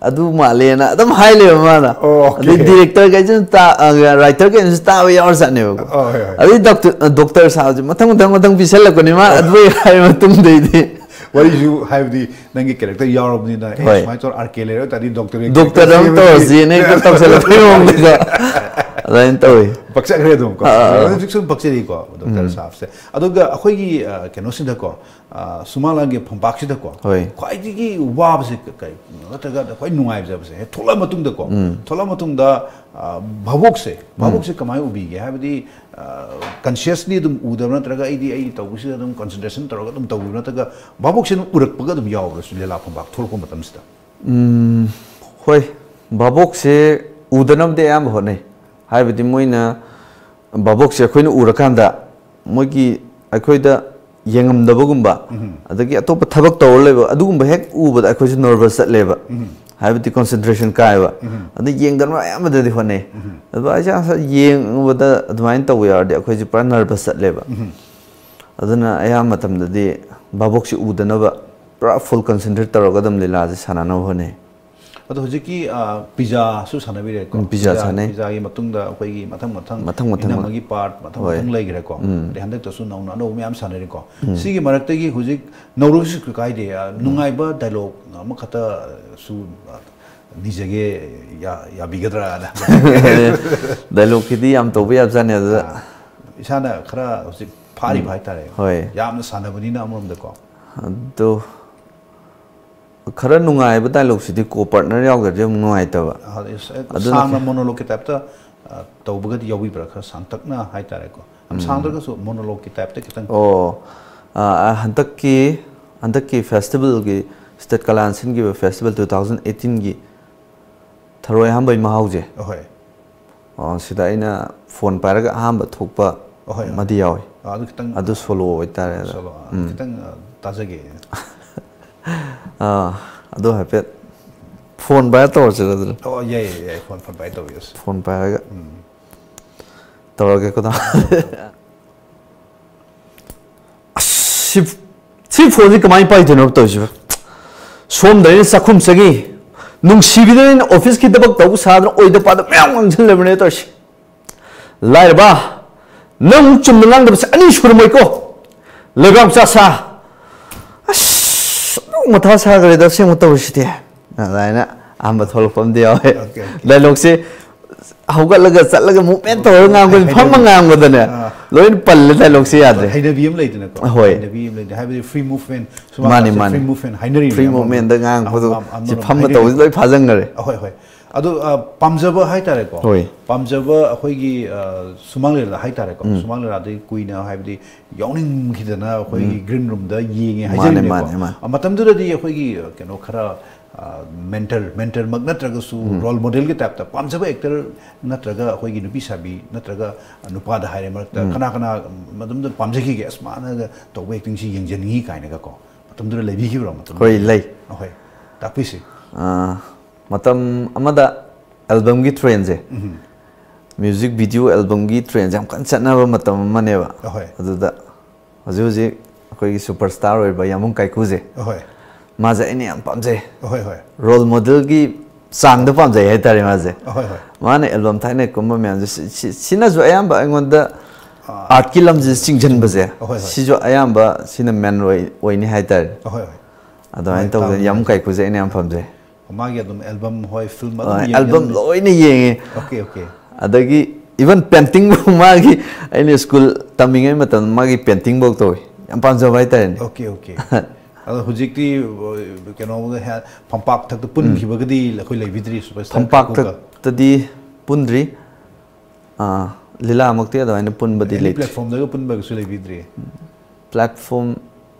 ꯑꯗꯨ ꯃꯥꯜꯂꯦꯅ" ꯑꯗꯨꯝ ꯍꯥꯏ ꯂꯩꯕ ꯃꯥꯅ꯫ ꯑꯣ, ꯑꯣꯀꯦ꯫ ꯑꯗꯩ ꯗꯤꯔꯦꯛꯇꯔꯈꯩꯁꯨ ꯇꯥ-, ꯑ, ꯔꯥꯏꯇꯔꯈꯩꯅꯁꯨ ꯇꯥꯕ ꯌꯥꯎꯔꯖꯥꯠꯅꯦꯕꯀꯣ꯫ ꯑꯣ, ꯍꯣꯏ, ꯍꯣꯏ꯫ ꯑꯗꯩ ꯗꯣꯛꯇꯔ, ꯗꯣꯛꯇꯔ ꯁꯥꯕꯁꯦ ꯃꯊꯪ, ꯃꯊꯪ, ꯃꯊꯪ ꯄꯤꯁꯜꯂꯛꯄꯅꯦ ꯃꯥ ꯑꯣ꯫ ꯑꯗꯨ ꯍꯥꯏ ꯃꯇꯨꯡꯗꯩꯗꯤ꯫ ꯋꯥꯔꯤꯁꯨ ꯍꯥꯏꯕꯗꯤ ꯅꯪꯒꯤ ꯀꯦꯔꯦꯛꯇꯔ ꯌꯥꯎꯔꯕꯅꯤꯅ, ꯑꯦ, ꯍꯣꯏ꯫ ꯁꯨꯃꯥꯏꯅ ꯇꯧꯔ ꯑꯥꯔ ꯀꯦ ꯂꯩꯔ ꯇꯥꯔꯗꯤ ꯗꯣꯛꯇꯔ ꯗꯣꯛꯇꯔ ꯑꯃ ꯇꯧꯔꯁꯤꯅ ꯍꯦꯛꯇ ꯇꯧꯁꯜꯂꯛꯄꯩ ꯃꯑꯣꯡꯗ ꯑꯗꯨꯃꯥꯏꯅ ꯇꯧꯋꯤ꯫ ꯄꯛꯆꯈ꯭ꯔꯦ ꯑꯗꯨꯝ ꯀꯣ꯫ ꯑꯥ, ꯑꯥ, ꯑꯥ꯫ ꯍꯧꯖꯤꯛꯁꯨ ꯑꯗꯨꯝ ꯄꯛꯆꯔꯤꯀꯣ ꯗꯣꯛꯇꯔ ꯎꯝ꯫ ꯁꯥꯍꯕꯁꯦ꯫ ꯑꯗꯨꯒ ꯑꯩꯈꯣꯏꯒꯤ, ꯑ, ꯀꯩꯅꯣꯁꯤꯗꯀꯣ, ꯑ, ꯁꯨꯃꯥꯡ ꯂꯥꯟꯒꯤ ꯐꯝꯄꯥꯛꯁꯤꯗꯀꯣ, ꯍꯣꯏ꯫ ꯈ꯭ꯋꯥꯏꯗꯒꯤ ꯋꯥꯕꯁꯦ ꯀ-, ꯀꯩ ꯅꯠꯇ꯭ꯔꯒ ꯈ꯭ꯋꯥꯏ ꯅꯨꯡꯉꯥꯏꯕꯁꯦ ꯍꯦꯛ ꯊꯣꯛꯂꯛꯑ ꯃꯇꯨꯡꯗꯀꯣ, ꯎꯝ꯫ ꯊꯣꯛꯂꯛꯑ ꯃꯇꯨꯡꯗ, ꯑ, ꯚꯥꯕꯣꯛꯁꯦ, ꯎꯝ꯫ ꯚꯥꯕꯣꯛꯁꯦ ꯀꯃꯥꯏꯅ ꯎꯕꯤꯒꯦ? ꯍꯥꯏꯕꯗꯤ, ꯑ, consciously ꯑꯗꯨꯝ ꯎꯗꯕ꯭ꯔꯥ, ꯅꯠꯇ꯭ꯔꯒ ꯑꯩꯗꯤ ꯑꯩ ꯇꯧꯕꯁꯤꯗ ꯑꯗꯨꯝ concentration ꯇꯧꯔꯒ ꯑꯗꯨꯝ ꯇꯧꯕꯤꯕ꯭ꯔꯥ, ꯅꯠꯇ꯭ꯔꯒ ꯚꯥꯕꯣꯛꯁꯦ ꯑꯗꯨꯝ ꯎꯔꯛꯄꯒ ꯑꯗꯨꯝ ꯌꯥꯎꯕ꯭ꯔꯥ, ꯁꯨꯝ ꯂꯤꯂꯥ ꯐꯝꯄꯥꯛ ꯊꯣꯛꯂꯛꯄ ꯃꯇꯝꯁꯤꯗ? ꯎꯝ, ꯍꯣꯏ, ꯚꯥꯕꯣꯛꯁꯦ ꯎꯗꯅꯕꯗꯤ ꯑꯌꯥꯝꯕ ꯍꯣꯠꯅꯩ꯫ ꯍꯥꯏꯕꯗꯤ ꯃꯣꯏꯅ ꯚꯥꯕꯣꯛꯁꯦ ꯑꯩꯈꯣꯏꯅ ꯎꯔꯀꯥꯟꯗ ꯃꯣꯏꯒꯤ ꯑꯩꯈꯣꯏꯗ ꯌꯦꯡꯉꯝꯗꯕꯒꯨꯝꯕ, ꯎꯝ꯫ ꯑꯗꯒꯤ ꯑꯇꯣꯞꯄ ꯊꯕꯛ ꯇꯧꯔ ꯂꯩꯕ, ꯑꯗꯨꯒꯨꯝꯕ ꯍꯦꯛ ꯎꯕꯗ ꯑꯩꯈꯣꯏꯁꯨ nervous ꯆꯠꯂꯦꯕ꯫ ꯎꯝ꯫ ꯍꯥꯏꯕꯗꯤ concentration ꯀꯥꯏꯕ꯫ ꯎꯝ꯫ ꯑꯗꯩ ꯌꯦꯡꯗꯅꯕ ꯑꯌꯥꯝꯕꯗꯗꯤ ꯍꯣꯠꯅꯩ꯫ ꯎꯝ꯫ ꯑꯗꯣ ꯑꯩꯁꯦ ꯉꯁꯥꯏ ꯌꯦꯡꯕꯗ ꯑꯗꯨꯃꯥꯏꯅ ꯇꯧꯕ ꯌꯥꯎꯔꯗꯤ ꯑꯩꯈꯣꯏꯁꯦ ꯄꯨꯔꯥ nervous ꯆꯠꯂꯦꯕ꯫ ꯎꯝ꯫ ꯑꯗꯨꯅ ꯑꯌꯥꯝꯕ ꯃꯇꯝꯗꯗꯤ ꯚꯥꯕꯣꯛꯁꯤ ꯎꯗꯅꯕ ꯄꯨꯔꯥ full concentrate ꯇꯧꯔꯒ ꯑꯗꯨꯝ ꯂꯤꯂꯥꯁꯦ ꯁꯥꯟꯅꯅꯕ ꯍꯣꯠꯅꯩ꯫ ꯑꯗꯣ ꯍꯧꯖꯤꯛꯀꯤ, ꯑ, ꯄꯤꯖꯥꯁꯨ ꯁꯥꯟꯅꯕꯤꯔꯦꯀꯣ? ꯎꯝ, ꯄꯤꯖꯥ ꯄꯤꯖꯥ, ꯁꯥꯟꯅꯩ꯫ ꯄꯤꯖꯥꯒꯤ ꯃꯇꯨꯡꯗ ꯑꯩꯈꯣꯏꯒꯤ ꯃꯊꯪ ꯃꯊꯪ ꯃꯊꯪ ꯃꯊꯪ ꯏꯅꯝꯃꯒꯤ part ꯃꯊꯪ ꯍꯣꯏ꯫ ꯃꯊꯪ ꯂꯩꯈ꯭ꯔꯦꯀꯣ? ꯎꯝ꯫ ꯑꯗꯩ ꯍꯟꯗꯛꯇꯁꯨ ꯅꯧꯅ ꯑꯅꯧꯕ ꯃꯌꯥꯝ ꯁꯥꯟꯅꯔꯤꯀꯣ? ꯎꯝ꯫ ꯁꯤꯒꯤ ꯃꯔꯛꯇꯒꯤ ꯍꯧꯖꯤꯛ ꯅꯧꯔꯁꯨ ꯀꯩꯁꯨ ꯀꯥꯏꯗꯦ, ꯑ, ꯎꯝ꯫ ꯅꯨꯡꯉꯥꯏꯕ dialogue ꯑꯃꯈꯛꯇꯁꯨ, ꯑ, ꯅꯤꯖꯒꯦ, ꯌꯥ-, ꯌꯥꯕꯤꯒꯗ꯭ꯔꯥꯅ꯫ Dialogueꯀꯤꯗꯤ ꯌꯥꯝ ꯇꯧꯕ ꯌꯥꯕꯖꯥꯠꯅꯤ ꯑꯗꯨꯗ꯫ ꯑ, ꯏꯁꯥꯅ ꯈꯔ ꯍꯧꯖꯤꯛ ꯐꯥꯔꯤꯕ ꯎꯝ꯫ ꯍꯥꯏꯇꯥꯔꯦ꯫ ꯍꯣꯏ꯫ ꯌꯥꯝꯅ ꯁꯥꯟꯅꯕꯅꯤꯅ ꯑꯃꯔꯣꯝꯗꯀꯣ꯫ ꯑꯗꯨ ꯈꯔ ꯅꯨꯡꯉꯥꯏꯕ dialogueꯁꯤꯗꯤ co-partner ꯌꯥꯎꯗ꯭ꯔꯗꯤ ꯑꯃꯨꯛ ꯅꯨꯡꯉꯥꯏꯇꯕ꯫ ꯑ, ꯑꯗꯨꯅ ꯁꯥꯡꯅ monologueꯀꯤ typeꯇ, ꯑ, ꯇꯧꯕꯒꯗꯤ ꯌꯥꯎꯕꯤꯕ꯭ꯔꯥ? ꯈꯔ ꯁꯥꯡꯇꯛꯅ ꯍꯥꯏꯇꯥꯔꯦꯀꯣ꯫ ꯌꯥꯝ ꯎꯝ꯫ ꯁꯥꯡꯗ꯭ꯔꯒꯁꯨ monologueꯀꯤ typeꯇ ꯈꯤꯇꯪ꯫ ꯑꯣ, ꯑ, ꯑ, ꯍꯟꯗꯛꯀꯤ, ꯍꯟꯗꯛꯀꯤ festivalꯒꯤ, state ꯀꯂꯥꯟ ꯁꯤꯟꯈꯤꯕ festival two thousand eighteenꯒꯤ ꯊꯔꯣꯏ ꯑꯍꯥꯝꯕꯩ ꯃꯍꯥꯎꯁꯦ꯫ ꯑꯍꯣꯏ꯫ ꯑꯣ, ꯁꯤꯗ ꯑꯩꯅ phone ꯄꯥꯏꯔꯒ ꯑꯍꯥꯝꯕ ꯊꯣꯛꯄ ꯑꯍꯣꯏ, ꯑꯍꯣꯏ꯫ ꯑꯃꯗꯤ ꯌꯥꯎꯏ꯫ ꯑꯥ, ꯑꯗꯨ ꯈꯤꯇꯪ, ꯑꯗꯨ solo ꯑꯣꯏꯇꯥꯔꯦ ꯑꯗꯣ꯫ Solo, ꯑꯥ, ꯎꯝ꯫ ꯈꯤꯇꯪ, ꯑꯥ, ꯇꯥꯖꯒꯦ꯫ ꯑꯥ, ꯑꯗꯨ ꯍꯥꯏꯐꯦꯠ phone ꯄꯥꯏꯔ ꯇꯧꯔꯁꯤꯔ ꯑꯗꯨꯗꯤ? ꯑꯣ, ꯌꯥꯏ, ꯌꯥꯏ, ꯌꯥꯏ꯫ Phone, phone ꯄꯥꯏꯔ ꯇꯧꯕꯤꯔꯁꯤ꯫ Phone ꯄꯥꯏꯔꯒ ꯎꯝ꯫ ꯇꯧꯔꯒꯦꯀꯣ, ꯇꯥꯃꯣ꯫ ꯑꯁ, ꯁꯤ, ꯁꯤ phoneꯁꯤ ꯀꯃꯥꯏꯅ ꯄꯥꯏꯗꯣꯏꯅꯣ ꯇꯧꯔꯤꯁꯤꯕꯣ? ꯁꯣꯝꯗ ꯑꯩꯅ ꯆꯥꯛꯈꯨꯝ ꯆꯪꯉꯤ, ꯅꯨꯡꯁꯤꯕꯤꯗꯅ ꯑꯩꯅ officeꯀꯤ ꯊꯕꯛ ꯇꯧꯕ ꯁꯥꯗꯅ ꯑꯣꯏꯗ ꯄꯥꯗ ꯃꯌꯥꯝ ꯉꯥꯡꯁꯤꯜꯂꯕꯅꯦ ꯇꯧꯔꯤꯁꯦ꯫ ꯂꯥꯏꯔꯕ, ꯅꯪ ꯆꯨꯝꯅ ꯉꯥꯡꯗꯕꯁꯦ ꯑꯅꯤ ꯁꯨꯔꯝꯃꯣꯏꯀꯣ? ꯂꯩꯕꯥꯛ ꯃꯆꯥ ꯁꯥ꯫ ꯑꯁ, ꯃꯊꯥ ꯁꯥꯈ꯭ꯔꯦꯗ ꯑꯁꯦꯡꯕ ꯇꯧꯔꯤꯁꯤꯗꯤ꯫ ꯑꯗꯨꯃꯥꯏꯅ ꯑꯍꯥꯟꯕ ꯊꯣꯛꯂꯛꯄ ꯑꯃꯗꯤ ꯌꯥꯎꯋꯦ꯫ Okay, okay. ꯗꯥꯏꯂꯣꯛꯁꯦ ꯍꯧꯒꯠꯂꯒ ꯆꯠꯂꯒ ꯃꯨꯞꯃꯦꯟ ꯇꯧꯔꯒ ꯉꯥꯡꯕꯅꯤ, ꯐꯝꯃ ꯉꯥꯡꯕꯗꯅꯦ꯫ ꯑꯥ. ꯂꯣꯏꯅ ꯄꯜꯂꯦ, ꯗꯥꯏꯂꯣꯛꯁꯦ ꯌꯥꯗ꯭ꯔꯦ꯫ ꯍꯩꯅꯕꯤ ꯑꯃ ꯂꯩꯗꯅꯀꯣ꯫ ꯍꯣꯏ. ꯍꯩꯅꯕꯤ ꯑꯃ ꯂꯩꯗꯅ, ꯍꯥꯏꯕꯗꯤ ꯐ꯭ꯔꯤ ꯃꯨꯚꯃꯦꯟ꯫ ꯃꯥꯅꯤ, ꯃꯥꯅꯤ. ꯐ꯭ꯔꯤ ꯃꯨꯚꯃꯦꯟ ꯍꯥꯏꯅꯔꯤ꯫ ꯐ꯭ꯔꯤ ꯃꯨꯚꯃꯦꯟꯗ ꯉꯥꯡꯕꯗꯣ ꯁꯤ ꯐꯝꯃ ꯇꯧꯕꯁꯤ ꯂꯣꯏ ꯐꯥꯖꯟꯈꯔꯦ꯫ ꯍꯣꯏ, ꯍꯣꯏ. ꯑꯗꯨ, ꯑ, ꯄꯥꯝꯖꯕ ꯍꯥꯏꯇꯥꯔꯦꯀꯣ꯫ ꯍꯣꯏ. ꯄꯥꯝꯖꯕ ꯑꯩꯈꯣꯏꯒꯤ, ꯑ, ꯁꯨꯃꯥꯡ ꯂꯤꯂꯥ ꯍꯥꯏꯇꯥꯔꯦꯀꯣ꯫ ꯎꯝ. ꯁꯨꯃꯥꯡ ꯂꯤꯂꯥꯗꯤ ꯀꯨꯏꯅ, ꯍꯥꯏꯕꯗꯤ, ꯌꯥꯎꯅꯤꯡꯈꯤꯗꯅ ꯑꯩꯈꯣꯏꯒꯤ ꯎꯝ. ꯒ꯭ꯔꯤꯟ ꯔꯨꯝꯗ ꯌꯦꯡꯉꯦ ꯃꯥꯅꯦ, ꯍꯥꯏꯖꯔꯤꯕꯅꯦꯀꯣ꯫ ꯃꯥꯅꯦ, ꯃꯥꯅꯦ. ꯑ, ꯃꯇꯝꯗꯨꯗꯗꯤ ꯑꯩꯈꯣꯏꯒꯤ, ꯑ, ꯀꯩꯅꯣ ꯈꯔ, ꯑ, ꯃꯦꯟꯇꯔ, ꯃꯦꯟꯇꯔꯃꯛ ꯅꯠꯇ꯭ꯔꯒꯁꯨ ꯎꯝ. ꯔꯣꯜ ꯃꯣꯗꯦꯜꯒꯤ ꯇꯥꯏꯞꯇ ꯄꯥꯝꯖꯕ ꯑꯦꯛꯇꯔ ꯅꯠꯇ꯭ꯔꯒ ꯑꯩꯈꯣꯏꯒꯤ ꯅꯨꯄꯤ ꯁꯥꯕꯤ ꯅꯠꯇ꯭ꯔꯒ ꯅꯨꯄꯥꯗ ꯍꯥꯏꯔꯦ ꯃꯔꯛꯇ ꯎꯝ. ꯀꯅꯥ ꯀꯅꯥ ꯃꯇꯝꯗ ꯄꯥꯝꯖꯈꯤꯒꯦ, "ꯑꯁ, ꯃꯥꯅꯒ ꯇꯧꯕ ꯑꯦꯛꯇꯤꯡꯁꯤ ꯌꯦꯡꯖꯅꯤꯡꯉꯤ" ꯀꯥꯏꯅꯒꯀꯣ? ꯃꯇꯝꯗꯨꯗ ꯂꯩꯕꯤꯈꯤꯕ꯭ꯔꯣ ꯃꯇꯝꯗꯨꯗ? ꯍꯣꯏ, ꯂꯩ. ꯑꯍꯣꯏ. ꯇꯥꯛꯄꯤꯁꯤ꯫ ꯑꯥ, ꯃꯇꯝ ꯑꯃꯗ ꯑꯦꯜꯕꯝꯒꯤ ꯇ꯭ꯔꯦꯟꯁꯦ, ꯎꯝ. ꯃ꯭ꯌꯨꯖꯤꯛ ꯚꯤꯗꯤꯑꯣ ꯑꯦꯜꯕꯝꯒꯤ ꯇ꯭ꯔꯦꯟꯁꯦ ꯌꯥꯝ ꯀꯟꯅ ꯆꯠꯅꯕ ꯃꯇꯝ ꯑꯃꯅꯦꯕ꯫ ꯑꯍꯣꯏ. ꯑꯗꯨꯗ ꯍꯧꯖꯤꯛ ꯍꯧꯖꯤꯛ ꯑꯩꯈꯣꯏꯒꯤ ꯁꯨꯄꯔ ꯁ꯭ꯇꯥꯔ ꯑꯣꯏꯔꯤꯕ ꯌꯥꯃꯨꯡ ꯀꯥꯏꯀꯨꯁꯦ, ꯑꯍꯣꯏ. ꯃꯥꯁꯦ ꯑꯩꯅ ꯌꯥꯝ ꯄꯥꯝꯖꯩ꯫ ꯑꯍꯣꯏ, ꯍꯣꯏ. ꯔꯣꯜ ꯃꯣꯗꯦꯜꯒꯤ ꯆꯥꯡꯗ ꯄꯥꯝꯖꯩ ꯍꯥꯏꯇꯥꯔꯦ ꯃꯥꯁꯦ꯫ ꯑꯍꯣꯏ, ꯍꯣꯏ. ꯃꯥꯅ ꯑꯦꯜꯕꯝ ꯊꯥꯏꯅ ꯀꯨꯝꯕ ꯃꯌꯥꯝꯁꯦ, ꯁꯤ-, ꯁꯤ-, ꯁꯤꯅꯁꯨ ꯑꯌꯥꯝꯕ ꯑꯩꯉꯣꯟꯗ ꯑꯥ. ꯑꯥꯔꯠꯀꯤ ꯂꯝꯁꯤꯗ ꯆꯤꯡꯁꯤꯟꯕꯁꯦ, ꯑꯍꯣꯏ, ꯍꯣꯏ. ꯁꯤꯁꯨ ꯑꯌꯥꯝꯕ ꯁꯤꯅ ꯃꯦꯟ ꯑꯣꯏ-, ꯑꯣꯏꯅꯤ ꯍꯥꯏꯇꯥꯔꯦ꯫ ꯑꯍꯣꯏ, ꯍꯣꯏ. ꯑꯗꯨꯃꯥꯏꯅ ꯍꯣꯏ, ꯇꯧꯗꯅ ꯇꯥꯕꯅꯤ. ꯌꯥꯃꯨꯡ ꯀꯥꯏꯀꯨꯁꯦ ꯑꯩꯅ ꯌꯥꯝ ꯄꯥꯝꯖꯩ꯫ ꯃꯥꯒꯤ ꯑꯗꯨꯝ ꯑꯦꯜꯕꯝ, ꯍꯣꯏ, ꯐꯤꯜꯝ ꯑꯗꯨꯝ ꯑꯥ, ꯌꯦꯡꯉꯦ ꯑꯦꯜꯕꯝ ꯑꯗꯨꯝ. ꯂꯣꯏꯅ ꯌꯦꯡꯉꯦ꯫ Okay, okay. ꯑꯗꯒꯤ ꯏꯚꯟ ꯄꯦꯟꯇꯤꯡꯕꯨ ꯃꯥꯒꯤ, ꯑꯩꯅ ꯁ꯭ꯀꯨꯜ ꯇꯝꯃꯤꯉꯩ ꯃꯇꯝꯗ ꯃꯥꯒꯤ ꯄꯦꯟꯇꯤꯡꯐꯧ ꯇꯧꯋꯤ꯫ ꯌꯥꯝ ꯄꯥꯝꯖꯕ ꯍꯥꯏꯇꯥꯔꯦꯅꯦ꯫ Okay, okay. ꯑꯗꯣ ꯍꯧꯖꯤꯛꯇꯤ, ꯑ, ꯀꯩꯅꯣ, ꯍꯦ-, ꯐꯝꯄꯥꯛ ꯊꯛꯇ ꯄꯨꯟꯈꯤꯕꯒꯗꯤ ꯑꯩꯈꯣꯏ ꯂꯩꯕꯤꯗ꯭ꯔꯤ, ꯁꯨꯄꯔ ꯁ꯭ꯇꯥꯔ ꯀꯥꯏꯀꯨꯒ? ꯐꯝꯄꯥꯛꯇꯗꯤ ꯄꯨꯟꯗ꯭ꯔꯤ꯫ ꯑꯥ, ꯂꯤꯂꯥꯃꯛꯇꯤ ꯑꯗꯨꯃꯥꯏꯅ ꯄꯨꯟꯕꯗꯤ ꯑꯦꯅꯤ ꯂꯩꯇ꯭ꯔꯤ꯫ ꯄ꯭ꯂꯦꯠꯐꯣꯝꯗꯒ ꯄꯨꯟꯕꯒꯁꯨ ꯂꯩꯕꯤꯗ꯭ꯔꯤ? ꯄ꯭ꯂꯦꯠꯐꯣꯝ,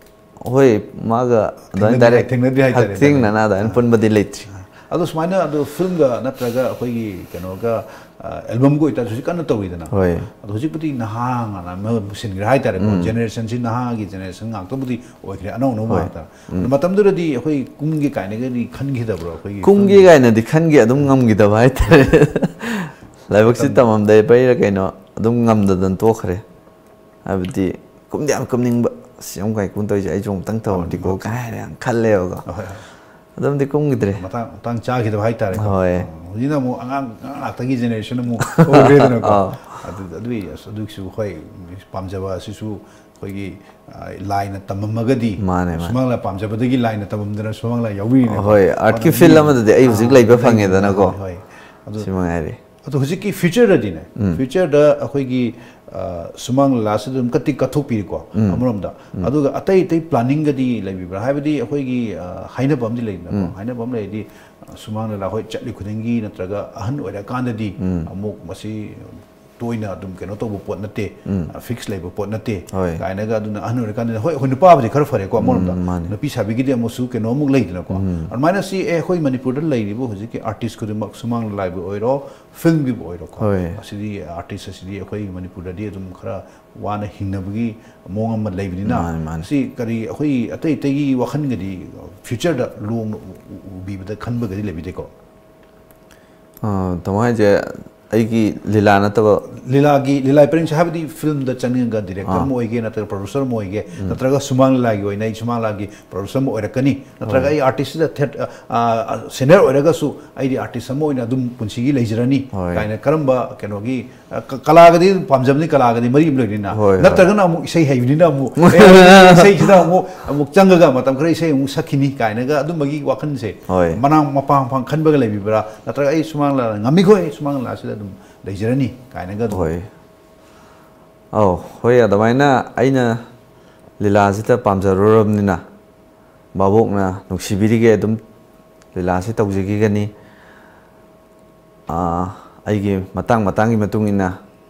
ꯍꯣꯏ, ꯃꯥꯒ ꯑꯗꯨꯃꯥꯏꯅ ꯊꯦꯡꯅꯗ꯭ꯔꯤ, ꯗꯥꯏꯔꯦꯛ ꯊꯦꯡꯅꯗ꯭ꯔꯤ ꯍꯥꯏꯇꯥꯔꯦꯅꯦ. ꯍꯛꯊꯦꯡꯅꯅ ꯑꯗꯨꯃꯥꯏꯅ ꯑꯥ. ꯄꯨꯟꯕꯗꯤ ꯂꯩꯇ꯭ꯔꯤ꯫ ꯑꯗꯣ ꯁꯨꯃꯥꯏꯅ ꯑꯗꯣ ꯐꯤꯜꯝꯒ ꯅꯠꯇ꯭ꯔꯒ ꯑꯩꯈꯣꯏꯒꯤ ꯀꯩꯅꯣꯒ, ꯑ, ꯑꯦꯜꯕꯝꯒ ꯑꯣꯏꯇꯥꯔꯁꯨ ꯍꯧꯖꯤꯛ ꯀꯟꯅ ꯇꯧꯔꯤꯗꯅ? ꯍꯣꯏ. ꯑꯗꯣ ꯍꯧꯖꯤꯛꯄꯨꯗꯤ ꯅꯍꯥ ꯉꯥꯛꯅ ꯑꯃ ꯄꯨꯁꯤꯟꯈ꯭ꯔꯦ ꯍꯥꯏꯇꯥꯔꯦꯀꯣ. ꯎꯝ. ꯖꯦꯅꯦꯔꯦꯁꯟꯁꯤ ꯅꯍꯥꯒꯤ ꯖꯦꯅꯦꯔꯦꯁꯟ ꯉꯥꯛꯇꯕꯨꯗꯤ ꯑꯣꯏꯈ꯭ꯔꯦ, ꯑꯅꯧ ꯑꯅꯧꯕ ꯍꯣꯏ. ꯉꯥꯛꯇ. ꯎꯝ. ꯑꯗꯣ ꯃꯇꯝꯗꯨꯗꯗꯤ ꯑꯩꯈꯣꯏ ꯀꯨꯝꯒꯦ ꯀꯥꯏꯅꯒꯗꯤ ꯈꯟꯈꯤꯗꯕ꯭ꯔꯣ? ꯑꯩꯈꯣꯏꯒꯤ ꯀꯨꯝꯒꯦ ꯐꯤꯜꯝꯒꯤ ꯀꯥꯏꯅꯗꯤ ꯈꯟꯈꯤ, ꯑꯗꯨꯝ ꯉꯝꯈꯤꯗꯕ ꯍꯥꯏꯇꯥꯔꯦ꯫ ꯂꯥꯏꯕꯛꯁꯤ ꯇꯝꯗꯕꯩꯔ ꯀꯩꯅꯣ, ꯑꯗꯨꯝ ꯉꯝꯗꯗꯅ ꯇꯣꯛꯈ꯭ꯔꯦ꯫ ꯍꯥꯏꯕꯗꯤ ꯀꯨꯝꯗꯤ ꯌꯥꯝ ꯀꯨꯝꯅꯤꯡꯕ, "ꯑꯁ, ꯌꯥꯃꯨꯡ ꯀꯥꯏꯀꯨꯅ ꯇꯧꯔꯤꯁꯦ ꯑꯩꯁꯨ ꯑꯃꯨꯛꯇꯪ ꯇꯧꯔꯗꯤꯀꯣ" ꯀꯥꯏꯅ ꯌꯥꯝ ꯈꯜꯂꯦꯕꯀꯣ꯫ ꯑꯍꯣꯏ, ꯍꯣꯏ. ꯑꯗꯨꯝꯗꯤ ꯀꯨꯝꯈꯤꯗ꯭ꯔꯦ꯫ ꯃꯇꯥꯡ ꯃꯇꯥꯡ ꯆꯥꯈꯤꯗꯕ ꯍꯥꯏꯇꯥꯔꯦ꯫ ꯍꯣꯏ꯫ ꯍꯧꯖꯤꯛꯅ ꯑꯃꯨꯛ ꯑꯉꯥꯡ ꯑꯉꯥꯡ ꯉꯥꯛꯇꯒꯤ ꯖꯦꯅꯦꯔꯦꯁꯟ ꯑꯃꯨꯛ ꯑꯣꯏꯈ꯭ꯔꯦꯗꯅꯀꯣ꯫ ꯑꯥ꯫ ꯑꯗꯨ ꯑꯗꯨꯒꯤ ꯑꯁ ꯑꯗꯨꯒꯤꯁꯨ ꯍꯣꯏ, ꯄꯥꯝꯖꯕ ꯑꯁꯤꯁꯨ ꯑꯩꯈꯣꯏꯒꯤ ꯂꯥꯏꯅ ꯇꯝꯃꯝꯃꯒꯗꯤ, ꯃꯥꯅꯦ, ꯃꯥꯅꯦ꯫ ꯁꯨꯃꯥꯡ ꯂꯤꯂꯥ ꯄꯥꯝꯖꯕꯗꯒꯤ ꯂꯥꯏꯅ ꯇꯝꯃꯝꯗꯅ ꯁꯨꯃꯥꯡ ꯂꯤꯂꯥ ꯌꯥꯎꯕꯤꯔꯤꯅꯦꯕ꯫ ꯍꯣꯏ, ꯑꯥꯔꯠꯀꯤ ꯑꯗꯨꯅ ꯐꯤꯜ ꯃꯤ- ꯑꯃꯗꯗꯤ ꯑꯩ ꯍꯧꯖꯤꯛ ꯑꯥ, ꯂꯩꯕ ꯂꯩ- ꯐꯪꯉꯦꯗꯅꯀꯣ꯫ ꯍꯣꯏ꯫ ꯑꯗꯨ ꯁꯤ ꯃꯉꯥꯏꯔꯦ꯫ ꯑꯗꯣ ꯍꯧꯖꯤꯛꯀꯤ ꯐ꯭ꯌꯨꯆꯔꯗꯗꯤꯅꯦ, ꯐ꯭ꯌꯨꯆꯔꯗ ꯑꯩꯈꯣꯏꯒꯤ ꯑ, ꯁꯨꯃꯥꯡ ꯂꯤꯂꯥꯁꯤ ꯑꯗꯨꯝ ꯀꯠꯇꯤ ꯀꯠꯊꯣꯛꯄꯤꯔꯤꯀꯣ ꯑꯃꯔꯣꯝꯗ꯫ ꯑꯗꯨꯒ ꯑꯇꯩ ꯑꯇꯩ ꯄ꯭ꯂꯥꯅꯤꯡꯒꯗꯤ ꯂꯩꯕꯤꯕ꯭ꯔꯥ? ꯍꯥꯏꯕꯗꯤ ꯑꯩꯈꯣꯏꯒꯤ ꯑ, ꯍꯥꯏꯅꯕ ꯑꯃꯗꯤ ꯂꯩꯗꯅꯀꯣ꯫ ꯍꯥꯏꯅꯕ ꯑꯃ ꯂꯩꯔꯗꯤ, ꯑ, ꯁꯨꯃꯥꯡ ꯂꯤꯂꯥ ꯍꯣꯏ ꯆꯠꯂꯤ ꯈꯨꯗꯤꯡꯒꯤ ꯅꯠꯇ꯭ꯔꯒ ꯑꯍꯟ ꯑꯣꯏꯔꯀꯥꯟꯗꯗꯤ ꯑꯃꯨꯛ ꯃꯁꯤ ꯇꯣꯏꯅ ꯑꯗꯨꯝ ꯀꯩꯅꯣ ꯇꯧꯕ ꯄꯣꯠ ꯅꯠꯇꯦ, ꯐꯤꯛꯁ ꯂꯩꯕ ꯄꯣꯠ ꯅꯠꯇꯦ ꯍꯣꯏ꯫ ꯀꯥꯏꯅꯒ꯫ ꯑꯗꯨꯅ ꯑꯍꯟ ꯑꯣꯏꯔꯀꯥꯟꯗꯗꯤ, ꯍꯣꯏ, ꯑꯩꯈꯣꯏ ꯅꯨꯄꯥꯕꯨꯗꯤ ꯈꯔ ꯐꯔꯦꯀꯣ ꯑꯃꯔꯣꯝꯗ꯫ ꯎꯝ, ꯃꯥꯅꯦ꯫ ꯅꯨꯄꯤ ꯁꯥꯕꯤꯒꯤꯗꯤ ꯑꯃꯨꯛꯁꯨ ꯀꯩꯅꯣ ꯑꯃꯨꯛ ꯂꯩꯗꯅꯀꯣ꯫ ꯑꯗꯨꯃꯥꯏꯅ ꯁꯤ, ꯑꯦ, ꯑꯩꯈꯣꯏ ꯃꯅꯤꯄꯨꯔꯗ ꯂꯩꯔꯤꯕ ꯍꯧꯖꯤꯛꯀꯤ ꯑꯥꯔꯇꯤꯁ ꯈꯨꯗꯤꯡꯃꯛ, ꯁꯨꯃꯥꯡ ꯂꯤꯂꯥꯕꯨ ꯑꯣꯏꯔꯣ, ꯐꯤꯜꯝꯒꯤꯕꯨ ꯑꯣꯏꯔꯣꯀꯣ꯫ ꯍꯣꯏ꯫ ꯑꯁꯤꯗꯤ, ꯑꯥꯔꯇꯤꯁ ꯑꯁꯤꯗꯤ ꯑꯩꯈꯣꯏ ꯃꯅꯤꯄꯨꯔꯗꯗꯤ ꯑꯗꯨꯝ ꯈꯔ ꯋꯥꯅ ꯍꯤꯡꯅꯕꯒꯤ ꯃꯑꯣꯡ ꯑꯃ ꯂꯩꯕꯅꯤꯅ, ꯃꯥꯅꯦ, ꯃꯥꯅꯦ꯫ ꯁꯤ ꯀꯔꯤ, ꯑꯩꯈꯣꯏ ꯑꯇꯩ ꯑꯇꯩꯒꯤ ꯋꯥꯈꯜꯒꯗꯤ ꯐ꯭ꯌꯨꯆꯔꯗ ꯂꯨꯍꯣꯡꯅ ꯎ- ꯎ- ꯎꯕꯤꯕꯗ ꯈꯟꯕꯒꯗꯤ ꯂꯩꯕꯤꯗꯦꯀꯣ? ꯑꯥ, ꯇꯥꯃꯣ ꯍꯥꯏꯁꯦ ꯑꯩꯒꯤ ꯂꯤꯂꯥ ꯅꯠꯇꯕ? ꯂꯤꯂꯥꯒꯤ, ꯂꯤꯂꯥ ꯄꯔꯦꯡꯁꯦ, ꯍꯥꯏꯕꯗꯤ ꯐꯤꯜꯝꯗ ꯆꯪꯅꯤꯡꯉꯒ ꯗꯤꯔꯦꯛꯇꯔ ꯑꯥ꯫ ꯑꯃ ꯑꯣꯏꯒꯦ ꯅꯠꯇ꯭ꯔꯒ ꯄ꯭ꯔꯣꯗ꯭ꯌꯨꯁꯔ ꯑꯃ ꯑꯣꯏꯒꯦ ꯅꯠꯇ꯭ꯔꯒ ꯁꯨꯃꯥꯡ ꯂꯤꯂꯥꯒꯤ ꯑꯣꯏꯅ ꯑꯩ ꯁꯨꯃꯥꯡ ꯂꯤꯂꯥꯒꯤ ꯄ꯭ꯔꯣꯗ꯭ꯌꯨꯁꯔ ꯑꯃ ꯑꯣꯏꯔꯛꯀꯅꯤ ꯅꯠꯇ꯭ꯔꯒ ꯑꯩ ꯑꯥꯔꯇꯤꯁꯁꯤꯗ ꯊꯦꯠ- ꯑ, ꯑ, ꯁꯦꯅꯤꯌꯔ ꯑꯣꯏꯔꯒꯁꯨ ꯑꯩꯗꯤ ꯑꯥꯔꯇꯤꯁ ꯑꯃ ꯑꯣꯏꯅ ꯑꯗꯨꯝ ꯄꯨꯟꯁꯤꯒꯤ ꯂꯩꯖꯔꯅꯤ ꯍꯣꯏ꯫ ꯀꯥꯏꯅ ꯀꯔꯝꯕ ꯀꯩꯅꯣꯒꯤ, ꯑ, ꯀ- ꯀꯂꯥꯒꯗꯤ ꯑꯗꯨꯝ ꯄꯥꯝꯖꯕꯅꯤ, ꯀꯂꯥꯒꯗꯤ ꯃꯔꯤ ꯑꯃ ꯂꯩꯕꯅꯤꯅ꯫ ꯍꯣꯏ, ꯍꯣꯏ꯫ ꯅꯠꯇ꯭ꯔꯒꯅ ꯑꯃꯨꯛ ꯏꯁꯩ ꯍꯩꯕꯅꯤꯅ ꯑꯃꯨꯛ, "ꯑꯦ, ꯏꯁꯩꯁꯤꯗ ꯑꯃꯨꯛ ꯑꯃꯨꯛ ꯆꯪꯉꯒ ꯃꯇꯝ ꯈꯔ ꯏꯁꯩ ꯑꯃꯨꯛ ꯁꯛꯈꯤꯅꯤ" ꯀꯥꯏꯅꯒ ꯑꯗꯨꯝꯕꯒꯤ ꯋꯥꯈꯜꯁꯦ ꯍꯣꯏ꯫ ꯃꯅꯥꯡ ꯃꯄꯥꯡ ꯃꯄꯥꯡ ꯈꯟꯕꯒ ꯂꯩꯕꯤꯕ꯭ꯔꯥ? ꯅꯠꯇ꯭ꯔꯒ ꯑꯩ ꯁꯨꯃꯥꯡ ꯂꯤꯂꯥ ꯉꯝꯃꯤꯈꯣꯏ ꯁꯨꯃꯥꯡ ꯂꯤꯂꯥꯁꯤꯗ ꯑꯗꯨꯝ ꯂꯩꯖꯔꯅꯤ ꯀꯥꯏꯅꯒ ꯑꯗꯨꯝ? ꯍꯣꯏ꯫ ꯑꯧ, ꯍꯣꯏ, ꯑꯗꯨꯃꯥꯏꯅ ꯑꯩꯅ ꯂꯤꯂꯥꯁꯤꯗ ꯄꯥꯝꯖꯔꯨꯔꯕꯅꯤꯅ ꯚꯥꯕꯣꯛꯅ ꯅꯨꯡꯁꯤꯕꯤꯔꯤꯒꯦ ꯑꯗꯨꯝ ꯂꯤꯂꯥꯁꯤ ꯇꯧꯖꯈꯤꯒꯅꯤ꯫ ꯑꯥ, ꯑꯩꯒꯤ ꯃꯇꯥꯡ ꯃꯇꯥꯡꯒꯤ ꯃꯇꯨꯡ ꯏꯟꯅ,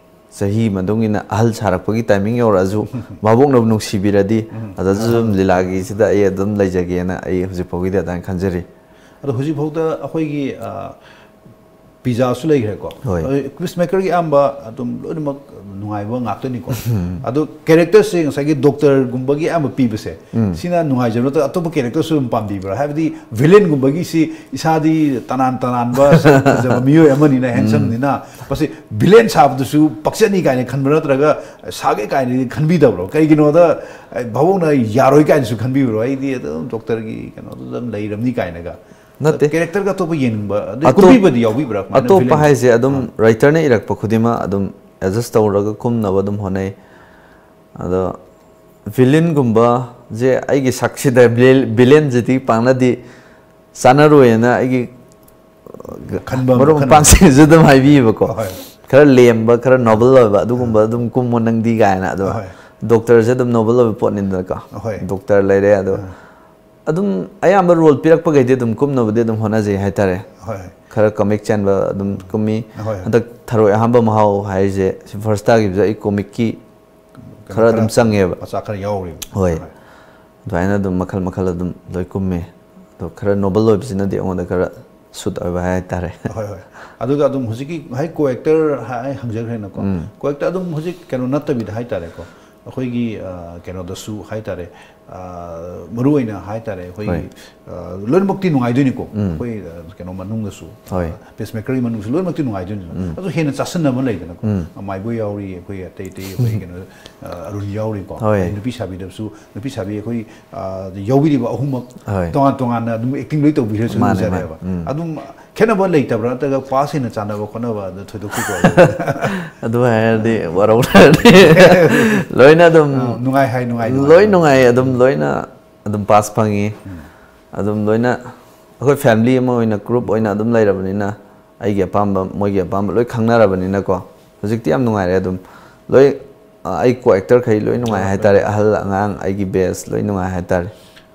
ꯆꯍꯤ ꯃꯇꯨꯡ ꯏꯟꯅ ꯑꯍꯜ ꯁꯥꯔꯛꯄꯒꯤ ꯇꯥꯏꯃꯤꯡ ꯌꯧꯔꯛꯑꯁꯨ ꯚꯥꯕꯣꯛꯅꯕꯨ ꯅꯨꯡꯁꯤꯕꯤꯔꯗꯤ ꯑꯗꯨꯗꯁꯨ ꯑꯗꯨꯝ ꯂꯤꯂꯥꯒꯤꯁꯤꯗ ꯑꯩ ꯑꯗꯨꯝ ꯂꯩꯖꯒꯦꯅ ꯑꯩ ꯍꯧꯖꯤꯛ ꯐꯥꯎꯒꯤꯗꯤ ꯑꯗꯨꯃꯥꯏꯅ ꯈꯟꯖꯔꯤ꯫ ꯑꯗꯣ ꯍꯧꯖꯤꯛꯐꯥꯎꯗ ꯑꯩꯈꯣꯏꯒꯤ, ꯑ, ꯄꯤꯖꯥꯁꯨ ꯂꯩꯈ꯭ꯔꯦꯀꯣ꯫ ꯍꯣꯏ꯫ ꯄꯤꯁ ꯃꯦꯀꯔꯒꯤ ꯑꯌꯥꯝꯕ ꯑꯗꯨꯝ ꯂꯣꯏꯅꯃꯛ ꯅꯨꯡꯉꯥꯏꯕ ꯉꯥꯛꯇꯅꯤꯀꯣ꯫ ꯑꯗꯣ ꯀꯦꯔꯦꯛꯇꯔꯁꯦ ꯉꯁꯥꯏꯒꯤ ꯗꯣꯛꯇꯔꯒꯨꯝꯕꯒꯤ ꯑꯌꯥꯝꯕ ꯄꯤꯕꯁꯦ, ꯁꯤꯅ ꯅꯨꯡꯉꯥꯏꯖꯕ ꯅꯠꯇ꯭ꯔꯒ ꯑꯇꯣꯞꯄ ꯀꯦꯔꯦꯛꯇꯔꯁꯨ ꯑꯗꯨꯝ ꯄꯥꯝꯕꯤꯕ꯭ꯔꯥ? ꯍꯥꯏꯕꯗꯤ ꯚꯤꯂꯦꯟꯒꯨꯝꯕꯒꯤꯁꯤ ꯏꯁꯥꯗꯤ ꯇꯅꯥꯟ ꯇꯅꯥꯟꯕ ꯐꯖꯕ ꯃꯤꯑꯣꯏ ꯑꯃꯅꯤꯅ, ꯍꯦꯟꯁꯝꯅꯤꯅ, ꯃꯁꯤ ꯚꯤꯂꯦꯟ ꯁꯥꯕꯗꯨꯁꯨ ꯄꯛꯆꯅꯤ ꯀꯥꯏꯅ ꯈꯟꯕ꯭ꯔꯥ, ꯅꯠꯇ꯭ꯔꯒ ꯁꯥꯒꯦ ꯀꯥꯏꯅꯗꯤ ꯈꯟꯕꯤꯗꯕ꯭ꯔꯣ? ꯀꯩꯒꯤꯅꯣꯗ ꯚꯥꯕꯣꯛꯅ ꯌꯥꯔꯣꯏ ꯀꯥꯏꯅꯁꯨ ꯈꯟꯕꯤꯕ꯭ꯔꯣ? ꯑꯩꯗꯤ ꯑꯗꯨꯝ ꯗꯣꯛꯇꯔꯒꯤ ꯀꯩꯅꯣꯗꯨꯗ ꯑꯗꯨꯝ ꯂꯩꯔꯝꯅꯤ ꯀꯥꯏꯅꯒ꯫ ꯅꯠꯇꯦ꯫ ꯀꯦꯔꯦꯛꯇꯔꯒ ꯑꯇꯣꯞꯄ ꯌꯦꯡꯅꯤꯡꯕ, ꯑꯗꯩ ꯑꯇꯣꯞ- ꯀꯨꯝꯕꯤꯕꯗꯤ ꯌꯥꯎꯕꯤꯕ꯭ꯔꯥ? ꯀꯃꯥꯏꯅ ꯑꯇꯣꯞꯄ ꯚꯤꯂꯦꯟ? ꯍꯥꯏꯁꯦ ꯑꯗꯨꯝ ꯔꯥꯏꯇꯔꯅ ꯏꯔꯛꯄ ꯈꯨꯗꯤꯡꯃꯛ ꯑꯗꯨꯝ ꯑꯦꯗꯖꯁ ꯇꯧꯔꯒ ꯀꯨꯝꯅꯕ ꯑꯗꯨꯝ ꯍꯣꯠꯅꯩ꯫ ꯑꯗꯣ ꯚꯤꯂꯦꯟꯒꯨꯝꯕꯁꯦ ꯑꯩꯒꯤ ꯁꯛꯁꯤꯗ ꯚꯤꯂꯦꯟ- ꯚꯤꯂꯦꯟꯁꯤꯗꯤ ꯄꯥꯛꯅꯗꯤ ꯆꯥꯟꯅꯔꯣꯏꯅ ꯑꯩꯒꯤ ꯈꯟꯕ ꯑꯃ ꯃꯔꯨꯞ ꯈꯟꯕ꯫ ꯃꯄꯥꯡꯁꯤꯡꯁꯨ ꯑꯗꯨꯝ ꯍꯥꯏꯕꯤꯌꯦꯕꯀꯣ꯫ ꯍꯣꯏ꯫ ꯈꯔ ꯂꯦꯝꯕ, ꯈꯔ ꯅꯣꯕꯜ ꯑꯣꯏꯕ ꯑꯗꯨꯒꯨꯝꯕ ꯑꯗꯨꯝ ꯀꯨꯝꯃꯣ ꯅꯪꯗꯤ ꯀꯥꯏꯅ꯫ ꯑꯗꯣ ꯍꯣꯏ꯫ ꯗꯣꯛꯇꯔꯁꯦ ꯑꯗꯨꯝ ꯅꯣꯕꯜ ꯑꯣꯏꯕ ꯄꯣꯠꯅꯤꯗꯅꯀꯣ꯫ ꯍꯣꯏ꯫ ꯗꯣꯛꯇꯔ ꯂꯩꯔꯦ ꯑꯗꯣ꯫ ꯑꯗꯨꯝ ꯑꯌꯥꯝꯕ ꯔꯣꯜ ꯄꯤꯔꯛꯄꯈꯩꯗꯤ ꯑꯗꯨꯝ ꯀꯨꯝꯅꯕꯗꯤ ꯑꯗꯨꯝ ꯍꯣꯠꯅꯖꯩ ꯍꯥꯏꯇꯥꯔꯦ꯫ ꯍꯣꯏ꯫ ꯈꯔ ꯀꯣꯃꯤꯛ ꯆꯦꯟꯕ ꯑꯗꯨꯝ ꯀꯨꯝꯃꯤ꯫ ꯍꯣꯏ꯫ ꯍꯟꯗꯛ ꯊꯔꯣꯏ ꯑꯍꯥꯝꯕ ꯃꯍꯥꯎ ꯍꯥꯏꯁꯦ ꯁꯤ ꯐꯥꯔꯁ ꯇꯥꯈꯤꯕꯁꯦ ꯑꯩ ꯀꯣꯃꯤꯛꯀꯤ ꯈꯔ ꯑꯗꯨꯝ ꯆꯪꯉꯦꯕ꯫ ꯃꯆꯥ ꯈꯔ ꯌꯥꯎꯔꯤꯕ꯫ ꯍꯣꯏ꯫ ꯑꯗꯨꯃꯥꯏꯅ ꯑꯗꯨꯝ ꯃꯈꯜ ꯃꯈꯜ ꯑꯗꯨꯝ ꯂꯣꯏ ꯀꯨꯝꯃꯦ꯫ ꯑꯗꯣ ꯈꯔ ꯅꯣꯕꯜ ꯑꯣꯏꯕꯁꯤꯅꯗꯤ ꯑꯩꯉꯣꯟꯗ ꯈꯔ ꯁꯨꯠ ꯑꯣꯏꯕ ꯍꯥꯏꯇꯥꯔꯦ꯫ ꯍꯣꯏ, ꯍꯣꯏ꯫ ꯑꯗꯨꯒ ꯑꯗꯨꯝ ꯍꯧꯖꯤꯛꯀꯤ ꯍꯥꯏ ꯀꯣ ꯑꯦꯛꯇꯔ ꯍꯥꯏ ꯍꯪꯖꯈ꯭ꯔꯦꯅꯀꯣ꯫ ꯀꯣ ꯑꯦꯛꯇꯔ ꯑꯗꯨꯝ ꯍꯧꯖꯤꯛ ꯀꯩꯅꯣ ꯅꯠꯇꯕꯤꯗ ꯍꯥꯏꯇꯥꯔꯦꯀꯣ꯫ ꯑꯩꯈꯣꯏꯒꯤ, ꯑ, ꯀꯩꯅꯣꯗꯁꯨ ꯍꯥꯏꯇꯥꯔꯦ, ꯑ, ꯃꯔꯨ ꯑꯣꯏꯅ ꯍꯥꯏꯇꯥꯔꯦ, ꯑꯩꯈꯣꯏꯒꯤ, ꯍꯣꯏ꯫ ꯑ, ꯂꯣꯏꯅꯃꯛꯇꯤ ꯅꯨꯡꯉꯥꯏꯗꯣꯏꯅꯤꯀꯣ꯫ ꯑꯩꯈꯣꯏ, ꯑ, ꯀꯩꯅꯣ ꯃꯅꯨꯡꯗꯁꯨ, ꯍꯣꯏ꯫ ꯄꯤꯁ ꯃꯦꯀꯔꯒꯤ ꯃꯅꯨꯡꯁꯨ ꯂꯣꯏꯅꯃꯛꯇꯤ ꯅꯨꯡꯉꯥꯏꯗꯣꯏꯅꯤꯅ꯫ ꯑꯗꯨ ꯍꯦꯟꯅ ꯆꯥꯁꯤꯟꯅꯕ ꯂꯩꯗꯅꯀꯣ꯫ ꯃꯥꯏꯕꯣꯏ ꯌꯥꯎꯔꯤ, ꯑꯩꯈꯣꯏ ꯑꯇꯩ ꯑꯇꯩ ꯑꯩꯈꯣꯏ ꯀꯩꯅꯣ, ꯑ, ꯑꯔꯨꯟ ꯌꯥꯎꯔꯤꯀꯣ꯫ ꯍꯣꯏ꯫ ꯑꯗꯩ ꯅꯨꯄꯤ ꯁꯥꯕꯤꯗꯁꯨ, ꯅꯨꯄꯤ ꯁꯥꯕꯤ ꯑꯩꯈꯣꯏ, ꯑ, ꯌꯥꯎꯕꯤꯔꯤꯕ ꯑꯍꯨꯝꯃꯛ ꯍꯣꯏ꯫ ꯇꯣꯉꯥꯟ ꯇꯣꯉꯥꯟꯅ ꯑꯗꯨꯝ ꯑꯦꯛꯇꯤꯡ ꯂꯣꯏ ꯇꯧꯕꯤꯔꯁꯨ ꯃꯥꯅꯦ, ꯎꯖꯔꯦꯕ꯫ ꯃꯥꯅꯦ꯫ ꯎꯝ꯫ ꯑꯗꯨꯝ ꯈꯦꯠꯅꯕ ꯂꯩꯇꯕ꯭ꯔꯥ? ꯅꯠꯇ꯭ꯔꯒ ꯄꯥꯁ ꯍꯦꯟꯅ ꯆꯥꯟꯅꯕ ꯈꯣꯠꯅꯕ ꯑꯗꯨ ꯊꯣꯏꯗꯣꯛꯈꯤꯕ꯭ꯔꯥ? ꯑꯗꯨ ꯍꯥꯏꯔꯗꯤ ꯋꯥꯔꯧꯔꯅꯤ꯫ ꯂꯣꯏꯅ ꯑꯗꯨꯝ ꯑ, ꯅꯨꯡꯉꯥꯏ ꯍꯥꯏ, ꯅꯨꯡꯉꯥꯏ, ꯂꯣꯏ ꯅꯨꯡꯉꯥꯏ꯫ ꯅꯨꯡꯉꯥꯏ, ꯑꯗꯨꯝ ꯂꯣꯏꯅ ꯑꯗꯨꯝ ꯄꯥꯁ ꯐꯪꯉꯤ꯫ ꯑꯗꯨꯝ ꯂꯣꯏꯅ ꯑꯩꯈꯣꯏ ꯐꯦꯃꯤꯂꯤ ꯑꯃ ꯑꯣꯏꯅ, ꯒ꯭ꯔꯨꯞ ꯑꯣꯏꯅ ꯑꯗꯨꯝ ꯂꯩꯔꯕꯅꯤꯅ ꯑꯩꯒꯤ ꯑꯄꯥꯝꯕ, ꯃꯣꯏꯒꯤ ꯑꯄꯥꯝꯕ ꯂꯣꯏ ꯈꯪꯅꯔꯕꯅꯤꯅꯀꯣ꯫ ꯍꯧꯖꯤꯛꯇꯤ ꯌꯥꯝ ꯅꯨꯡꯉꯥꯏꯔꯦ ꯑꯗꯨꯝ꯫ ꯂꯣꯏ, ꯑ, ꯑꯩ ꯀꯣ ꯑꯦꯛꯇꯔꯈꯩ ꯂꯣꯏ ꯅꯨꯡꯉꯥꯏ ꯍꯥꯏꯇꯥꯔꯦ꯫ ꯑꯍꯜ ꯑꯉꯥꯡ ꯑꯩꯒꯤ ꯕꯦꯁ ꯂꯣꯏ ꯅꯨꯡꯉꯥꯏ ꯍꯥꯏꯇꯥꯔꯦ꯫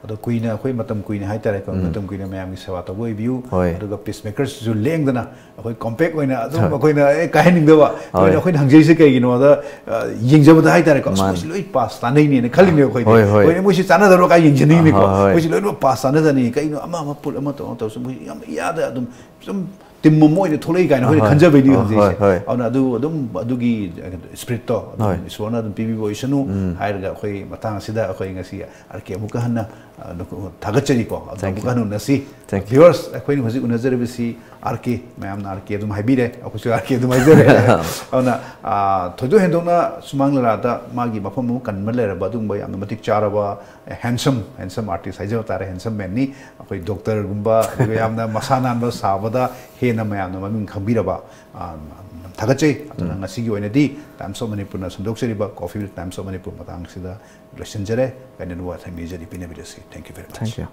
ꯑꯗꯣ ꯀꯨꯏꯅ, ꯑꯩꯈꯣꯏ ꯃꯇꯝ ꯀꯨꯏꯅ ꯍꯥꯏꯇꯥꯔꯦꯀꯣ, ꯃꯇꯝ ꯀꯨꯏꯅ ꯃꯌꯥꯝꯒꯤ ꯁꯦꯕꯥ ꯇꯧꯕ ꯑꯣꯏꯕꯤꯌꯨ꯫ ꯍꯣꯏ꯫ ꯑꯗꯨꯒ ꯄꯤꯁ ꯃꯦꯀꯔꯁꯤꯁꯨ ꯂꯦꯡꯗꯅ ꯑꯩꯈꯣꯏ ꯀꯣꯝꯄꯦꯛ ꯑꯣꯏꯅ ꯑꯗꯨꯝ ꯍꯣꯏ꯫ ꯑꯩꯈꯣꯏꯅ ꯑꯦ ꯀꯥꯏꯍꯟꯅꯤꯡꯗꯕ, ꯍꯣꯏ꯫ ꯑꯩꯈꯣꯏꯅ ꯍꯪꯖꯩꯁꯦ ꯀꯩꯒꯤꯅꯣꯗ, ꯑ, ꯌꯦꯡꯖꯕꯗ ꯍꯥꯏꯇꯥꯔꯦꯀꯣ, ꯑꯁ, ꯃꯥꯅꯦ꯫ ꯃꯣꯏꯁꯤ ꯂꯣꯏ ꯄꯥꯁ ꯆꯥꯅꯩꯅꯦꯅ ꯈꯜꯂꯤꯅꯦ ꯑꯩꯈꯣꯏꯗꯤ꯫ ꯍꯣꯏ, ꯍꯣꯏ꯫ ꯍꯣꯏ, ꯃꯣꯏꯁꯤ ꯆꯥꯟꯅꯗꯕ꯭ꯔꯣ ꯀꯥꯏ ꯌꯦꯡꯖꯅꯤꯡꯅꯤꯀꯣ꯫ ꯍꯣꯏ, ꯍꯣꯏ꯫ ꯃꯣꯏꯁꯤ ꯂꯣꯏꯅꯃꯛ ꯄꯥꯁ ꯆꯥꯅꯖꯅꯤ, ꯀꯩꯅꯣ ꯑꯃ ꯑꯃ ꯄꯨꯜ ꯑꯃ ꯇꯧꯔ ꯇꯧꯔꯁꯨ ꯃꯣꯏ ꯌꯥꯝ ꯏꯌꯥꯗ ꯑꯗꯨꯝ ꯁꯨꯝ ꯇꯤꯝ ꯑꯃ ꯑꯣꯏꯅ ꯊꯣꯛꯂꯛꯏ ꯀꯥꯏꯅ ꯑꯩꯈꯣꯏꯅ ꯈꯟꯖꯕꯩꯅꯤ ꯍꯧꯖꯤꯛꯁꯦ꯫ ꯍꯣꯏ꯫ ꯑꯗꯨꯅ ꯑꯗꯨ ꯑꯗꯨꯝ ꯑꯗꯨꯒꯤ ꯏꯁꯄꯤꯔꯤꯠꯇꯣ ꯑꯗꯨꯝ ꯏꯁꯣꯔꯅ ꯑꯗꯨꯝ ꯄꯤꯕꯤꯕ ꯑꯣꯏꯁꯅꯨ ꯍꯥꯏꯔꯒ ꯑꯩꯈꯣꯏ ꯃꯇꯥꯡ ꯑꯁꯤꯗ ꯑꯩꯈꯣꯏ ꯉꯁꯤ ꯑꯥꯔ ꯀꯦ ꯑꯃꯨꯛꯀ ꯍꯟꯅ ꯊꯥꯒꯠꯆꯔꯤꯀꯣ꯫ ꯑꯗꯨ ꯑꯃꯨꯛꯀ ꯍꯟꯅ ꯎꯅꯁꯤ꯫ Viewers, ꯑꯩꯈꯣꯏꯅ ꯍꯧꯖꯤꯛ ꯎꯅꯖꯔꯤꯕꯁꯤ ꯑꯥꯔ ꯀꯦ, ꯃꯌꯥꯝꯅ ꯑꯥꯔ ꯀꯦ ꯑꯗꯨꯝ ꯍꯥꯏꯕꯤꯔꯦ, ꯑꯩꯈꯣꯏꯁꯨ ꯑꯥꯔ ꯀꯦ ꯑꯗꯨꯝ ꯍꯥꯏꯖꯔꯦ꯫ ꯑꯗꯨꯅ ꯊꯣꯏꯗꯣꯛ ꯍꯦꯟꯗꯣꯛꯅ ꯁꯨꯃꯥꯡ ꯂꯤꯂꯥꯗ ꯃꯥꯒꯤ ꯃꯐꯝ ꯑꯃ ꯀꯟꯕ ꯂꯩꯔꯕ ꯑꯗꯨꯒꯨꯝꯕ ꯌꯥꯝꯅ ꯃꯇꯤꯛ ꯆꯥꯔꯕ ꯍꯦꯟꯁꯝ ꯍꯦꯟꯁꯝ ꯑꯥꯔꯇꯤꯁ ꯍꯥꯏꯖꯕ ꯇꯥꯔꯦ, ꯍꯦꯟꯁꯝ ꯃꯦꯟꯅꯤ꯫ ꯑꯩꯈꯣꯏ ꯗꯣꯛꯇꯔꯒꯨꯝꯕ ꯑꯗꯨꯒ ꯌꯥꯝꯅ ꯃꯁꯥ ꯅꯥꯟꯕ ꯁꯥꯕꯗ ꯍꯦꯟꯅ ꯃꯌꯥꯝꯅ ꯃꯃꯤꯡ ꯈꯪꯕꯤꯔꯕ ꯊꯥꯒꯠꯆꯩ꯫ ꯑꯗꯨꯅ ꯉꯁꯤꯒꯤ ꯑꯣꯏꯅꯗꯤ Times of Manipurꯅ ꯁꯟꯗꯣꯛꯆꯔꯤꯕ Coffee with Times of Manipur ꯃꯇꯥꯡꯁꯤꯗ ꯂꯣꯏꯁꯤꯟꯖꯔꯦ꯫ ꯀꯥꯏꯅꯅꯕ ꯋꯥꯊꯪ ꯅꯤꯖꯔꯤ, ꯄꯤꯅꯕꯤꯔꯁꯤ꯫ Thank you very much. Thank you.